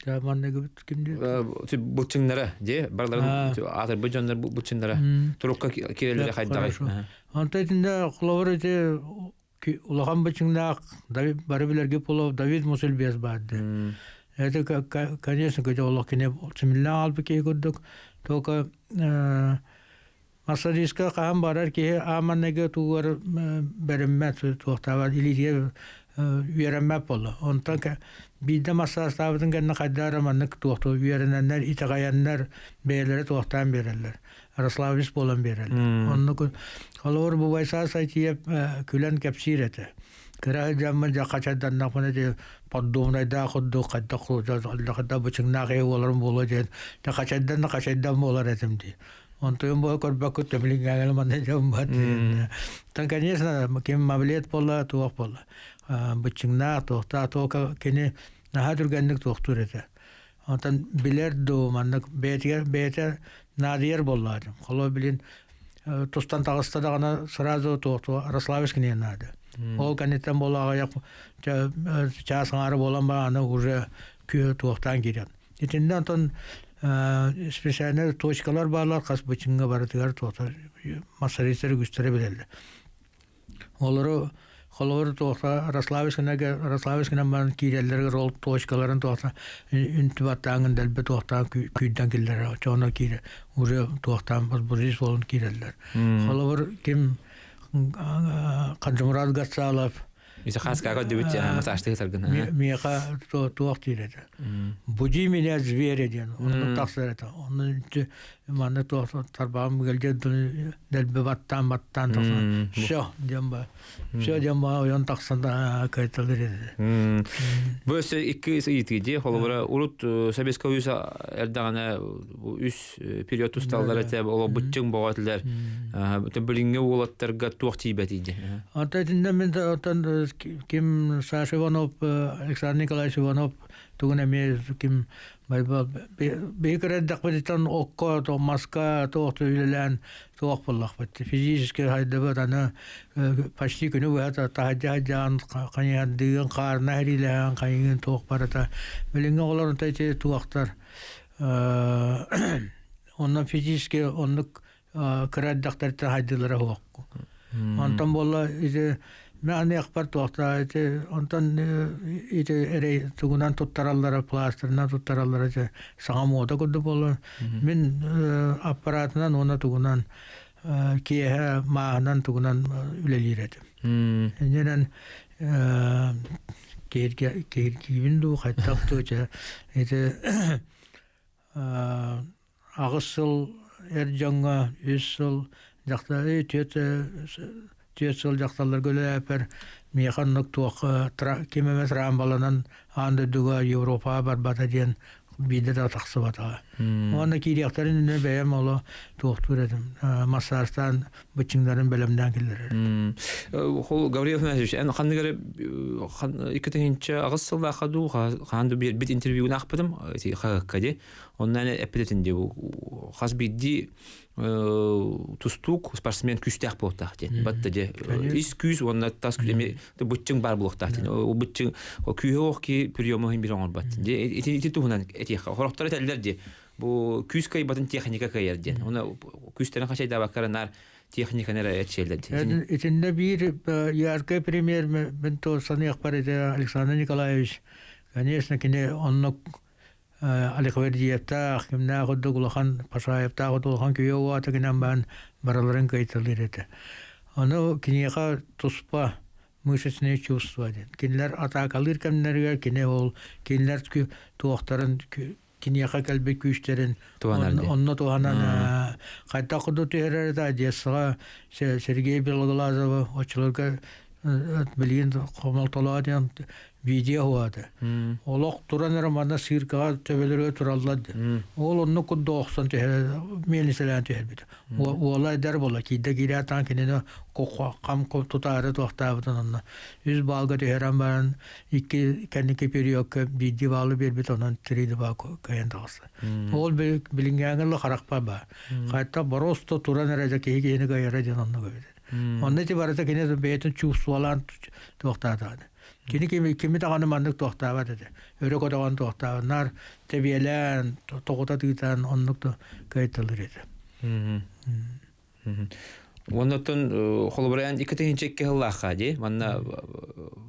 Манныгыбыт ким диир? Буччуҥнара, дьэ, барыларын аатырбыт дьоннор буччуҥнара турукка киирэллэрэ хайдаҕый? Онто итиннэ холобур ити улахан бычыҥнаах бары билэргэ полов Давид Мусульбес баарды. Это, конечно, когда олох кини симиллээн албы киһи курдук, только массажистка хаһан барар киһи ааманныгы тугар бэриммэт туохтаабат илиитигэр үөрэммэт буолла. Онтон биирдэ массажтаабытын кэннэ хайдах эрэ маннык туохтуу үөрэнэннэр, итэҕэйэннэр бэйэлэрэ туохтаан биэрэллэр. Ярославич буолан биэрэллэр. Оннук холобур Бубайсаа Сайтиев күлэн кэпсиир этэ. Кыра сылдьаммын дьэ хачайданнахпына дии поддубнайдаах курдук хайдах хайдах бычыҥнаах ийэ буоларым буолуо диэн дьэ хачайдан да хачайдан буолар этим дии. Онтуйум буола көрбөккүт төбүлүҥҥээҥҥэ манна дьоммат. Тан конечно ким мавлет буолла туох буолла быччыҥнаах туохтаах туока кини наһаа түргэнник туохтуур этэ. Онтон билэр дуу маннык бэйэтигэр бэйэтэ наадыйар буоллаатым. Холо билин тустан таҕыста даҕаны сразу туохтуо Рославич киниэн наада. Ол кэнниттэн буола аҕыйах чаас аҥаара буолан баран аны уже күө туохтаан киирэн. Итиннэ онтон специальный точкалар бааллар хас бычыҥҥа барытыгар туохтар массажистар үгүстэрэ билэллэр. Олору холобур туохта Рославич Рославич гынан баран киирэллэригэр ол точкаларын туохта үнтү баттааҥын дэлби туохтаан күүрдэн киллэрэр оччоҕуна киирэ уже туохтаан возбуждение буолан киирэллэр. Холобур ким Хаджимурат Гацалов Миса хаскаға дөбүт массажтыгы саргын. Миэхэ туох диир этэ. Буди меня звери диэн онно тахсар этэ. Онно манна туох тарбаҕым ыалдьан дэлби баттаан баттаан тахсан все диэн ба все диэн ба ойон тахсан кайталыр этэ. Бу өссө икки ыйытыы дии холобура урут Советского Союза эрдэҕинэ үс период тусталлар этэ ол быччыҥ боҕо этилэр билиҥҥи уолаттарга туох тиийбэтий дии Онто итиннэ мин оттон ким Саша Иванов Александр Николаевич Иванов тугун эмиэ ким биһи кырардахпытыттан окко то маска туох үлэлээн туох буоллахпыт физически хайдыбыт аны почти күнү быһа таһырдьа сылдьан хайыһардыгын хаарына сэриилэһэн хайыгын туох барыта билиҥҥи оҕолор онто ити туохтар онно физически оннук кыра эрдэхтэриттэн хайдыылара суох. Онтон буолла ити мен аныахпар туохта ити онтон ити эрэй тугунан туттараллара пластерынан туттараллара ити саҥа муода курдук буолла. Мин аппаратынан уонна тугунан киэһэ мааһынан тугунан үлэлиир этим. Иннинэн киһиргиибин дуу хайдах дуу ити аҕыс сыл эр дьоҥҥо үс сыл дьахтар түөрт түөрт сыл дьахталларга үлэлээппэр миэхэ оннук туох ким эмэ трамваланан аан дойдуга Европаҕа барбата диэн биирдэ да тахсыбатаҕа. Уонна киириэхтэрин иннинэ бэйэм оло туохтуур этим. Массажтаан быччыҥнарын бэлэмнээн киллэрэр. Хол Гаврил Афанасьевич, эн ханнык эрэ 2008 сыллаахха дуу, хаан дуу биэрбит интервьюну аахпытым, хаһыакка дии. Онно эн эппит дии, хас биирдии тустуук спортсмен күүстээх буолуохтаах диэн. Батта дьэ ис күүс уонна тас күүс эми быччыҥ баар буолуохтаах диэн. Ол быччыҥ күүһэ ох ки приему иһин бир оҥорбот. Дьэ ити ити туһунан этиэххэ. Хорохтор этэллэр дии. Бу күүс кыайбатын техника кыайар диэн. Оны күүстэрин хачайдаабаккара наар техниканы эрэ этчиэллэр диэн. Итиннэ биир яркий пример мен то саныахпар этэ Александр Николаевич. Конечно, кини оннук Алихвердиевтаах, кимнээх курдук улахан Пашаевтаах курдук улахан күйэ уота гынан баран барыларын кыайталыыр этэ. Ону киниэхэ туспа мышечные чувства диэн. Кинилэр атаакалыыр кэмнэригэр кини ол кинилэр туохтарын киниэхэ кэлбит күүстэрин онно туһанан хайдах курдук түһэрэр этэ Одессаҕа Сергей Белоглазовы оччолорго билигин хомолтолоо диэн видео уһаата. Олох туран эрэ манна сыыркаҕа төбөлөрүгэр тураллар. Ол оннук курдук охсон түһэр, миэлинсэлээн түһэрбит. Уола эдэр буола, киирдэ киирээт кинини хам тутаары туохтаабытын онно. Үс баалга түһэрэн баран, икки кэнники периодка биирдии баалы биэрбит, онон три два кыайан таҕыста. Ол билиҥҥээҥи ыла харахпар баар. Хайта боросто туран эрэ дьэ киһи киһини кыайара диэн оннук эбит. Онно ити барыта кини бэйэтин чувстволаан туохтаатаҕына. Кини кими, кими даҕаны маннык туохтаабат этэ. Өрө көтөҕөн туохтаабат. Наар тэбиэлээн, тоҕута тыытан оннук да кыайталыыр этэ. Оннотон холобура эн 2002 сыллаахха дии манна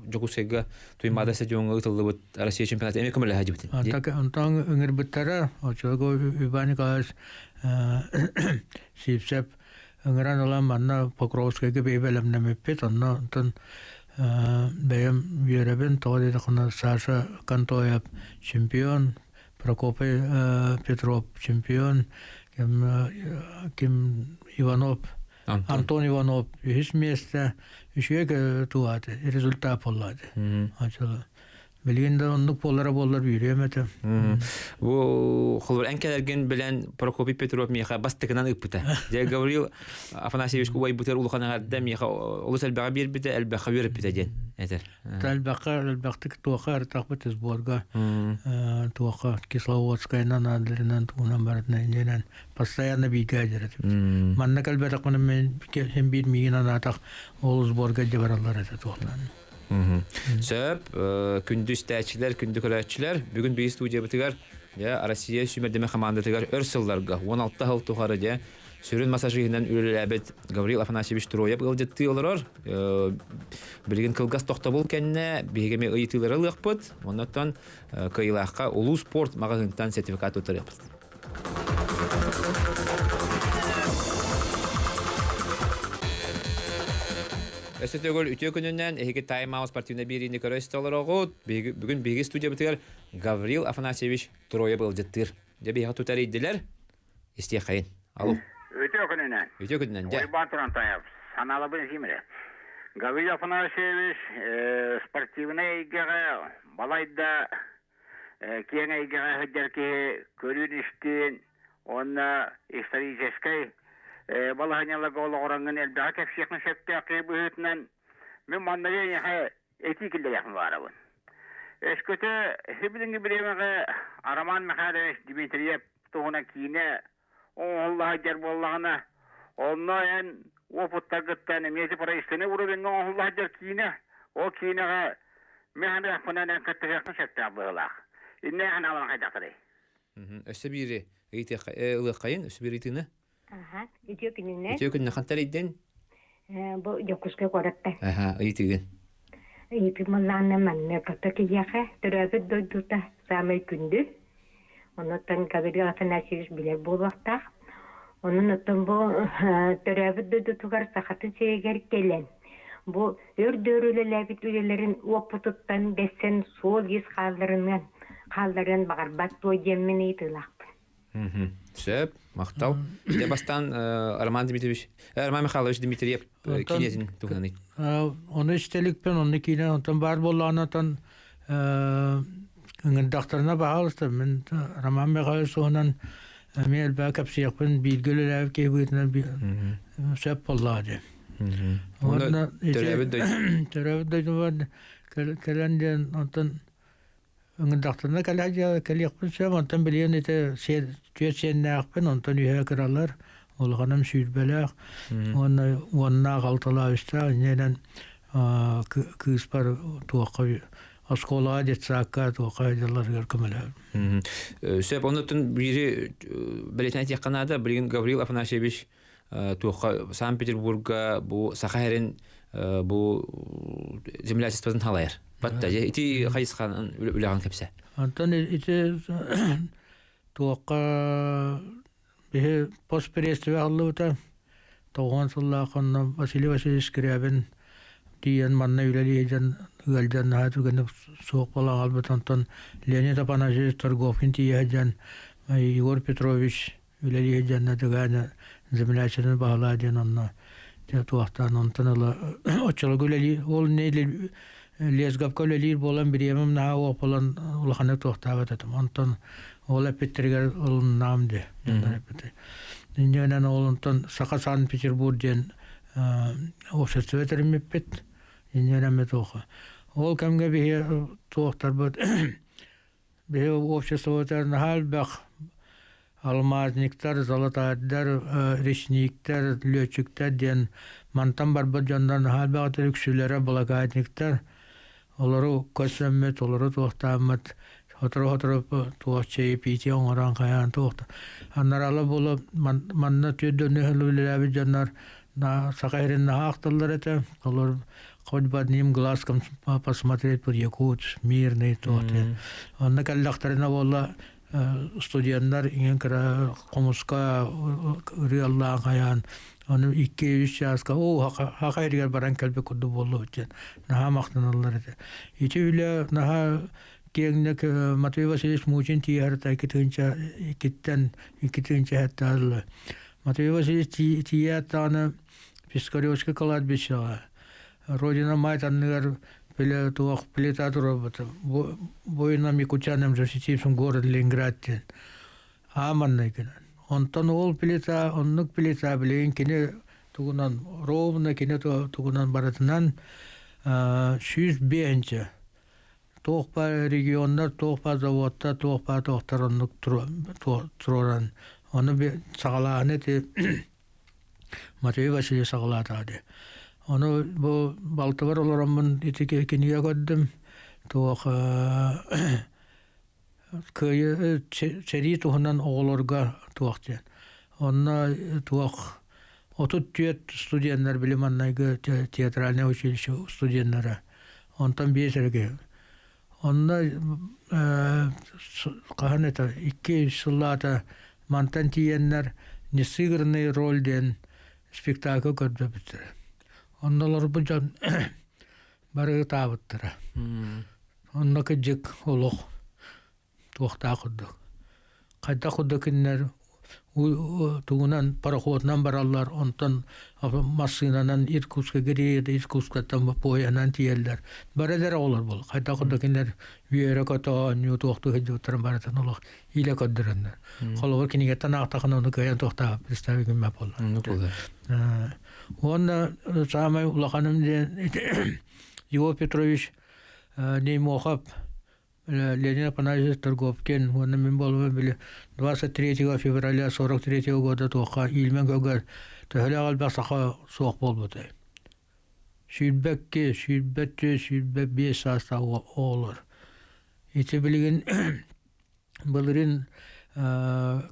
Дьокуускайга Туймаада стадиоҥҥа ыытыллыбыт Россия чемпионата эмиэ көмөлөһө дибитин. Онтон ыҥырбыттара оччолорго Иван Николаевич Сивцев ыҥыран ылан манна Покровскайга бэйэ бэлэмнэммиппит. Онно онтон бэйэм үөрэбин, тоҕо диэтэххинэ Саша Контоев чемпион, Прокопий Петров чемпион, ким, ким Иванов, Антон Иванов үһүс миэстэ, үчүгэй туһааты, результат буоллааты. Билигин да оннук буолара буоллар үөрүөм этэ. Бу холобур эн кэлэргин билэн Прокопий Петров миэхэ бастакынан ыыппыта. Дьэ Гаврил Афанасьевич убайбытыгар улахан эҕэрдэ миэхэ олус элбэҕи биэрбитэ, элбэххэ үөрэппитэ диэн этэр. Элбэххэ элбэхтик туохха ырытахпыт сборга туохха Кисловодскайынан Адлерынан тугунан барытынан иннинэн постоянно бииргэ дьэр этибит. Манна кэлбэтэхпинэ мен син биир миигин анаатах ол сборга дьэ бараллар этэ туохтан. Сөп, күндү истээччилэр, күндү көрөөччүлэр, бүгүн биһиги студиябытыгар дьэ Россия сүүмэрдэмэ хамаандатыгар өр сылларга 16 сыл тухары дьэ сүрүн массажиһынан үлэлээбит Гаврил Афанасьевич Троев ыалдьыттыы олорор. Билигин кылгас тохтобул кэннэ биһиги эмиэ ыйытыылары ылыахпыт. Оннуттан кыайыылаахха Улуу спорт маҕаһыынтан сертификат туттарыахпыт. Өссө төгүл үтүө күнүнэн эһиги Time Out спортивнай биэриини көрө истэ олороҕут. Бүгүн биһиги студиябытыгар Гаврил Афанасьевич Троев ыалдьыттыыр. Дьэ биһиэхэ тута эрийдилэр. Истиэххэйин. Алло. Үтүө күнүнэн. Үтүө күнүнэн, дьэ. Уйбаан Турантаев. Санаалабын этиим эрэ. Гаврил Афанасьевич спортивнай эйгэҕэ балайда киэҥ эйгэҕэ сылдьар киһи көрүүн-истиин уонна историческай балаһыанньаларга олоҕураҥҥын элбэҕи кэпсиэххин сөптөөх киһи быһыытынан мин манна эйиэхэ этии киллэриэхпин баҕарабын. Өскөтө сибилиҥҥи бириэмэҕэ Роман Михайлович Дмитриев туһунан киинэ оҥоһулла сылдьар буоллаҕына, онно эн уопуттаргыттан эмиэ ити проектный уровеҥҥа оҥоһулла сылдьар киинэ, ол киинэҕэ мин саныахпынан эн кыттыһыаххын сөптөөх быһыылаах. Иннэ санааларын хайдахтарый? Өссө биири ыйытыахха ылыаххайын, өссө биир ыйытыыны. Аха, үтүө күнүнэн. Үтүө күнүнэн хантан эрийдин? Бу Дьокуускай куораттан. Аха, ыйытыгын. Ыйытыым манна кото киһиэхэ төрөөбүт дойдута саамай күндү. Онуттан Гаврил Афанасьевич билэр буолуохтаах. Онон оттон бу төрөөбүт дойдутугар Сахатын сиригэр кэлэн, бу өр да өр үлэлээбит үлэлэрин уоппутуттан бэссэн суол-иис хаалларыныан хаалларыан баҕарбат дуо диэммин ыйытыылаахпын. Сөп, махтал. Дьэ бастаан Роман Дмитриевич, Роман Михайлович Дмитриев киинэтин туһунан Ону истэликпин, онно киинэ онтон баар буоллаҕына, онтон Ыҥырдахтарына баһаалыста мин Роман Михайлович туһунан эмиэ элбэҕи кэпсиэхпин бииргэ үлэлээбит киһи быһыытынан сөп буоллаҕа дии. Уонна төрөөбүт дойду төрөөбүт дойдубар кэлэн диэн онтон ыҥырдахтарына кэлиэхпин сөп онтон билигин ити түөрт сиэннээхпин онтон үһэ кыралар улаханым сүүрбэлээх уонна уоннаах алталаах үстээх инньэнэн кыыспар туохха оскуолаҕа детсадка туохха дьалларыгар көмөлөһөбүн. Сөп оннуттан биири бэлиэтээн этиэххэ наада билигин Гаврил Афанасьевич туохха Санкт-Петербурга бу Саха сирин бу землячествотын халайар. Батта ити хайысханан үлэҕин кэпсэ. Онтон ити туохха биһи постпредстве аһыллыбыта. Тоҕуон сыллаах онно Василий Васильевич Скрябин тиийэн манна үлэлии сылдьан ыалдьан наһаа түргэнник суох буолан хаалбыт. Онтон Леонид Афанасьевич Торговкин тиийэ сылдьан Егор Петрович үлэлии сылдьан Дыгааны землячествоны баһылаа диэн онно туохтаан онтон ыла оччолорго үлэлии ол Лесгапка үлэлиир буолан бириэмэм наһаа уох буолан улаханнык туохтаабат этим. Онтон ол эппиттэригэр ылыннаам дии дьоннор эппитэ. Инньэ ол онтон Саха Санкт-Петербург диэн общество тэриммиппит. Инньэ туоха. Ол кэмгэ биһи туохтарбыт биһи обществобытыгар наһаа элбэх алмазниктар, золотардар, речниктэр, лүөччүктэр диэн мантан барбыт дьоннор наһаа элбэх үксүлэрэ блокадниктар. Олору көрсөммүт, олору туохтааммыт, сотору-сотору туох чаепитие оҥорон хайаан туох анарала буола манна түөрт үлэлээбит дьоннор Саха сирин наһаа ахталлар этэ. Олор хоть бы одним глазком посмотреть под Якут, мирный туох диэн. Онно кэллэхтэринэ буолла студеннар иҥэн кыра хомуска ырыаллаан хайаан ону 2-3 чааска оо хаха иригэр баран кэлбит курдук буоллубут диэн наһаа махтаналлар этэ. Ити үлэ наһаа киэҥник Матвей Васильевич Мучин тиийэртэ икки иккиттэн 2 тыһыынча хеттаалла. Матвей Васильевич тиийээт даҕаны Пискаревскай кладбищеҕа Родина мать анныгар туох плита туруорбута. Воинам якутянам защитившим город Ленинград диэн. Ааманнай гынан. Онтон ол плита, оннук плита билигин кини тугунан ровно кини тугунан барытынан 105 туох баар регионнар, туох баар заводтар, туох баар туохтар оннук туруоран ону саҕалааһыны ити Матвей Васильевич саҕалаатаҕа дии. Ону бу балтыбар олороммун ити кинигэ көрдүм. Туох кыайыы сэрии туһунан оҕолорго туох диэн. Онно туох 34 студеннар били маннайгы театральное училище студеннара. Онтон биэс эрэ киһи. Онно хаһан это 2 сыллаата мантан тиийэннэр несыгранный роль диэн спектакль көрдөбүттэрэ. Онно олорбут дьон бары ытаабыттара. Онно кырдьык олох туохтаах курдук. Хайдах курдук кинилэр тугунан пароходунан бараллар, онтон массыынанан Иркутска кириэт, Иркутскаттан поеһынан тиийэллэр. Бары эрэ оҕолор буол. Хайдах курдук кинилэр үөрэ-көтө оонньуу туохтуу сылдьыбыттарын барытын олох илэ көрдөрөннөр. Холобур кинигэттэн аахтахына ону кыайан туохтаах представить гыммат буоллар. Уонна саамай улаханым диэн Егор Петрович Неймохов Леонид Афанасьевич Торговкин уонна мин буолбун били 23 февраля 43 года туохха Ильмен көгөр төһөлөөх элбэх саха суох буолбутай. 22, 24, 25 саастаах оҕолор. Ити билигин былырыын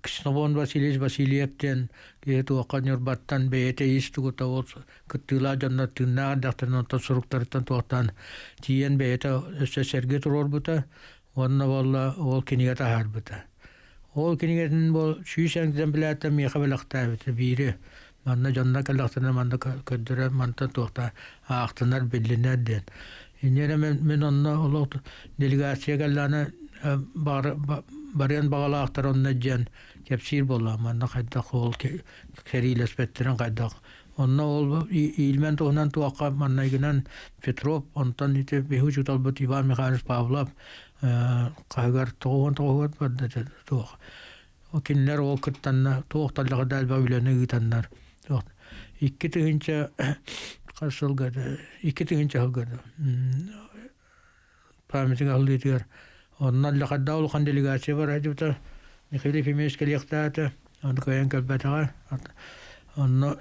Ксенофонт Васильевич Васильев диэн киһи туохха Ньурбаттан бэйэтэ ис тугута ол кыттыылаах дьоннор тыыннаах эрдэхтэринэ онтон суруктарыттан туохтаан тиийэн бэйэтэ өссө сэргэ туруорбута уонна буолла ол кинигэ таһаарбыта. Ол кинигэтин бу 100 экземпляртан миэхэ бэлэхтээбитэ биири манна дьонно кэллэхтэринэ манна көрдөрөр мантан туохта аахтынар биллинэр диэн. Инньэ мин онно олох делегация кэллэҕинэ барыан баҕалаахтар онно диэн кэпсиир буоллаҕым. Манна хайдах ол сэриилэспэттэрин хайдах. Онно ол иилмэн туһунан туохха маннайгынан Петров, онтон ити биһи учууталбыт Иван Михайлович Павлов хаһыгар тоҕуһун тоҕуһугар барда туох. Кинилэр ол кыттанна туох таллаҕа да элбэх үлэни ыытаннар туох 2000 хас сылга 2000 сылга памятник аһыллыытыгар онно Лахарда улахан делегация бар сылдьыбыта Михаил Ефимович кэлиэхтээтэ ону кыайан кэлбэтэҕэ онно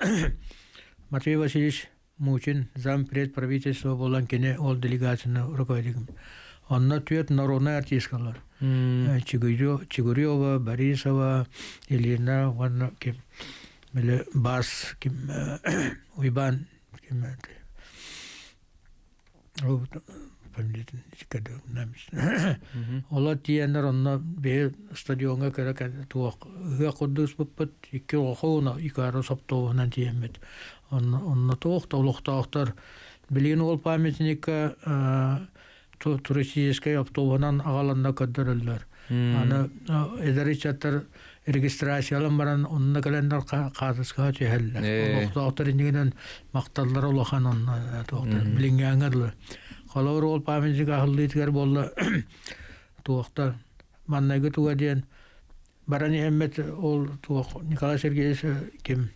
Матвей Васильевич Мучин зампред правительства буолан кини ол делегацияны руководитель онно түөрт народнай артисткалар Чигурева, Борисова, Ильина уонна ким Бас ким Уйбан ким Олор тиийэннэр онно биһи стадиоҥҥа кыра туох ыһыах курдук ыспыппыт икки оҕо икары соптуобуһунан тиийэммит онно онно туох да олохтоохтор билигин ол памятникка туристическай автобуһунан аҕаланна көрдөрөллөр аны эдэр ыччаттар регистрациялан баран онно кэлэннэр хаатыскаҕа түһэллэр олохтоохтор иннигинэн махталлара улахан онно туохтар билиҥҥээҥҥэ дылы холобур ол памятник аһыллыытыгар буолла туохтар маннайгы туга диэн баран иһэммит ол туох Николай Сергеевич ким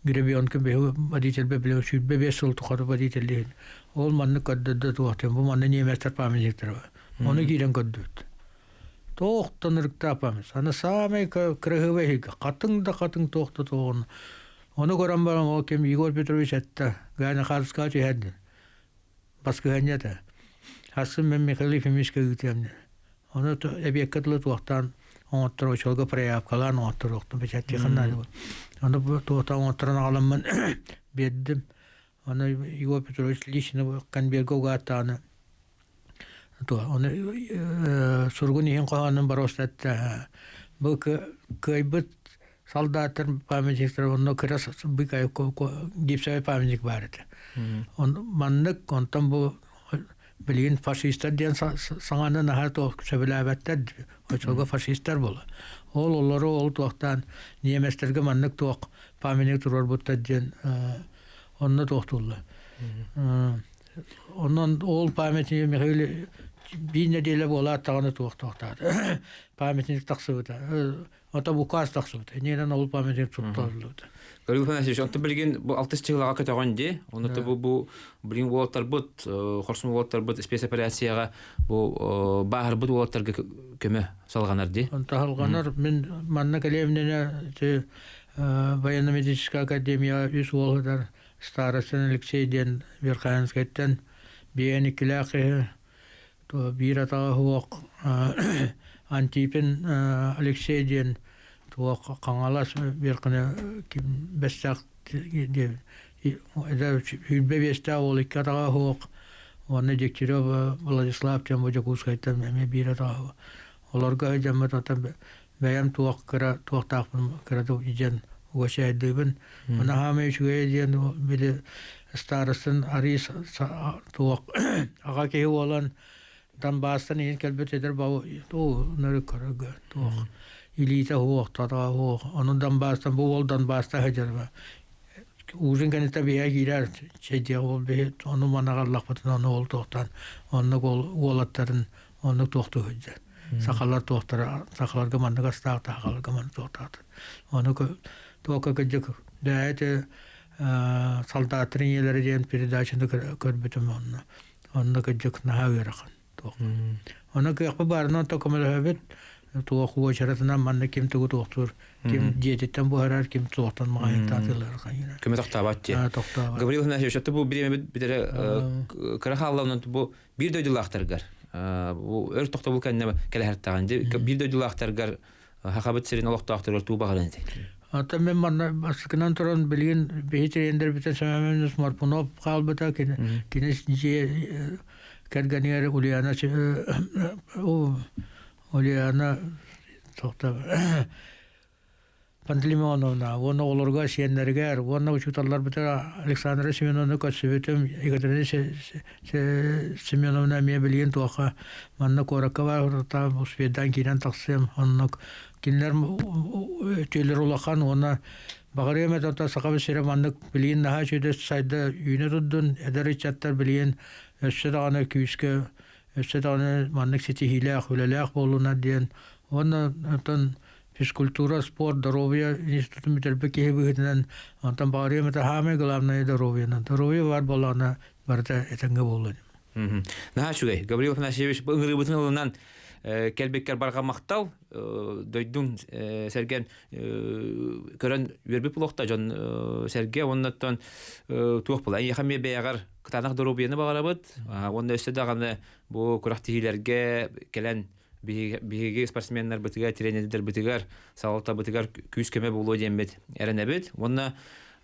Гребенкин биһи водительбэ билэ 25 сыл тухары водителлиин ол маннык көрдөрдө туох бу манна немецтэр памятниктара ону киирэн көрдүбүт Туохтан ырыктаапаммыт. Аны саамай кыраһыабай иһиргэ хатыҥ да хатыҥ туох да туоҕун. Ону көрөн баран ол ким Егор Петрович эттэ, Ганя хаартыскаҕа түһэрдин. Баскыһыанньа этэ. Сарсын мен Михаил Ефимовичка ыытыам диэн. Ону эбиэккэ дылы туохтаан оҥотторо очолго проявкалаан оҥотторуохтун печаттиэххэ наада. Ону туохтаан оҥотторон аҕаламмын биэрдим. Ону Егор Петрович лично конверга угааттаҕына Ону суругун иһин хоһоонун боруоста эттэ. Бу кыайбыт солдаттар памятниктара онно кыра гипсовый памятник баар этэ. Маннык онтон бу билигин фашистар диэн саҥаны наһаа туох сөбүлээбэттэр оччолорго фашистар буола. Ол олору ол туохтаан немецтэргэ маннык туох памятник туруорбуттар диэн онно туохтууллар. Онон ол памятник Михаил биир нэдиэлэ буолаат даҕаны туохтаахтаата. Памятник тахсыбыта. Ото указ тахсыбыта. Иннинэн ол памятник туттарыллыбыта. Гаврил Афанасьевич, онтон билигин бу алтыс чыһылаҕа көтөҕөн дии. Онно бу бу билигин уолаттарбыт, хорсун уолаттарбыт спецоперацияҕа бу бааһырбыт уолаттарга көмө салҕанар дии. Онто салҕанар. Мин манна кэлиэмнэнэ военно-медицинская академия үс уол сытар Старостин Алексей диэн Верхоянскайтан биээн иккилээх киһи биир атаҕа суох Антипин Алексей диэн туох Хаҥалас Верхоня ким Бэстээх диэн 25-тээх уол икки атаҕа суох уонна Дегтярев Владислав диэн бу Дьокуускайтан эмиэ биир атаҕа суох. Олорго сылдьаммыт оттон бэйэм туох кыра туохтаахпын кыра дьэн угачайдыыбын. Аны хаамай үчүгэйэ диэн били старостын арыы туох аҕа киһи буолан Донбасстан иһин кэлбит эдэр бау туу нөрү көрөргө туох илиитэ суох татаҕа суох ону Донбасстан бу уол Донбасста сылдьар ужин кэнниттэн биһиэхэ киирэр чэйдиэх уол биһи ону манаҕаллахпытына ону ол туохтаан оннук ол уолаттарын оннук туохтуу сылдьар сахалар туохтара сахаларга маннык астаах сахаларга маннык туохтаахтар ону туохха кырдьык бэйэтэ солдаттарын ийэлэрэ диэн передачаны көрбүтүм онно онно кырдьык наһаа ыарахан туох ону кыахпыт баарынан то көмөлөһөбүт туох уочаратынан манна ким тугу туохтуур ким дьиэтиттэн буһарар ким туохтан маҕаһыынтан атыылыыр көмө тохтообот дии тохтообот Гаврил Афанасьевич это бу бириэмэбит бүтэрэ кыра хаалла онон бу биир дойдулаахтаргар бу өр тохтобул кэннэ кэлэһэртэҕин биир дойдулаахтаргар Хахабыт сирин олохтоохторугар туу баҕарын этэ. Ата мен манна бастакынан туран билигин биһи тренербитин Семен Морпунов хаалбыта кини кини дьиэ кэргэнигэр Ульяна Ульяна тохта Пантелеймоновна уонна оҕолорго сиэннэригэр уонна учууталларбытыгар Александра Семеновна көрсүбүтүм Екатерина Семеновна эмиэ билигин туохха манна куоракка баар успейдаан киирэн тахсыам оннук кинилэр үтүөлэр улахан уонна Баҕарыам этэ оттон Сахабыт сирэ маннык билигин наһаа үчүгэй сайда үүнэ турдун, эдэр ыччаттар билигин өссө даҕаны күүскэ, өссө даҕаны маннык ситиһиилээх, үлэлээх буоллунар диэн. Уонна оттон физкультура, спорт, доруобуйа институтун бүтэрбит киһи быһыытынан онтон баҕарыам этэ саамай главное доруобуйанан. Доруобуйа баар буоллаҕына барыта этэҥҥэ буолуо. Наһаа үчүгэй. Гаврил Афанасьевич, бу ыҥырыыбытын ылынан кэлбиккэр барҕа махтал. Дойдуҥ сэргэн көрөн үөрбүт буолуохта дьон сэргэ уоннаттан туох була. Эйиэхэ эмиэ бэйэҕэр кытаанах доруобуйаны баҕарабыт. Уонна өссө даҕаны бу күрэхтэһиилэргэ кэлэн биһиги спортсменнарбытыгар, тренердэрбитигэр, салалтабытыгар күүс-көмө буолуо диэммит эрэнэбит. Уонна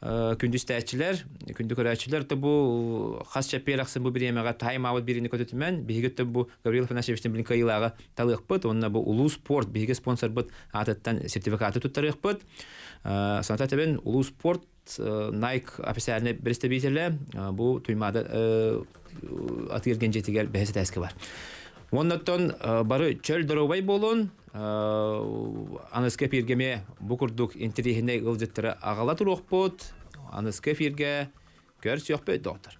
күндү истээччилэр, күндү көрөөччүлэр то бу хас чэппиэр ахсын бу бириэмэҕэ тайм-аут бириини көтүтүмэн, биһиги өттө бу Гаврил Афанасьевичтан билин кыайыылааҕы талыахпыт уонна бу Улуу спорт биһиги спонсорбыт аатыттан сертификаты туттарыахпыт. Саната этэбин, Улуу спорт Nike официальный представителэ бу Туймаада атыыр дьиэтигэр бэһис этээскэ бар. Уоннаттан бары чөл доруобай буолун, аныска эфиргэ эмиэ бу курдук интэриэһинэй ыалдьыттары аҕала туруохпут. Аныска эфиргэ көрсүөхпүт, доҕоттор.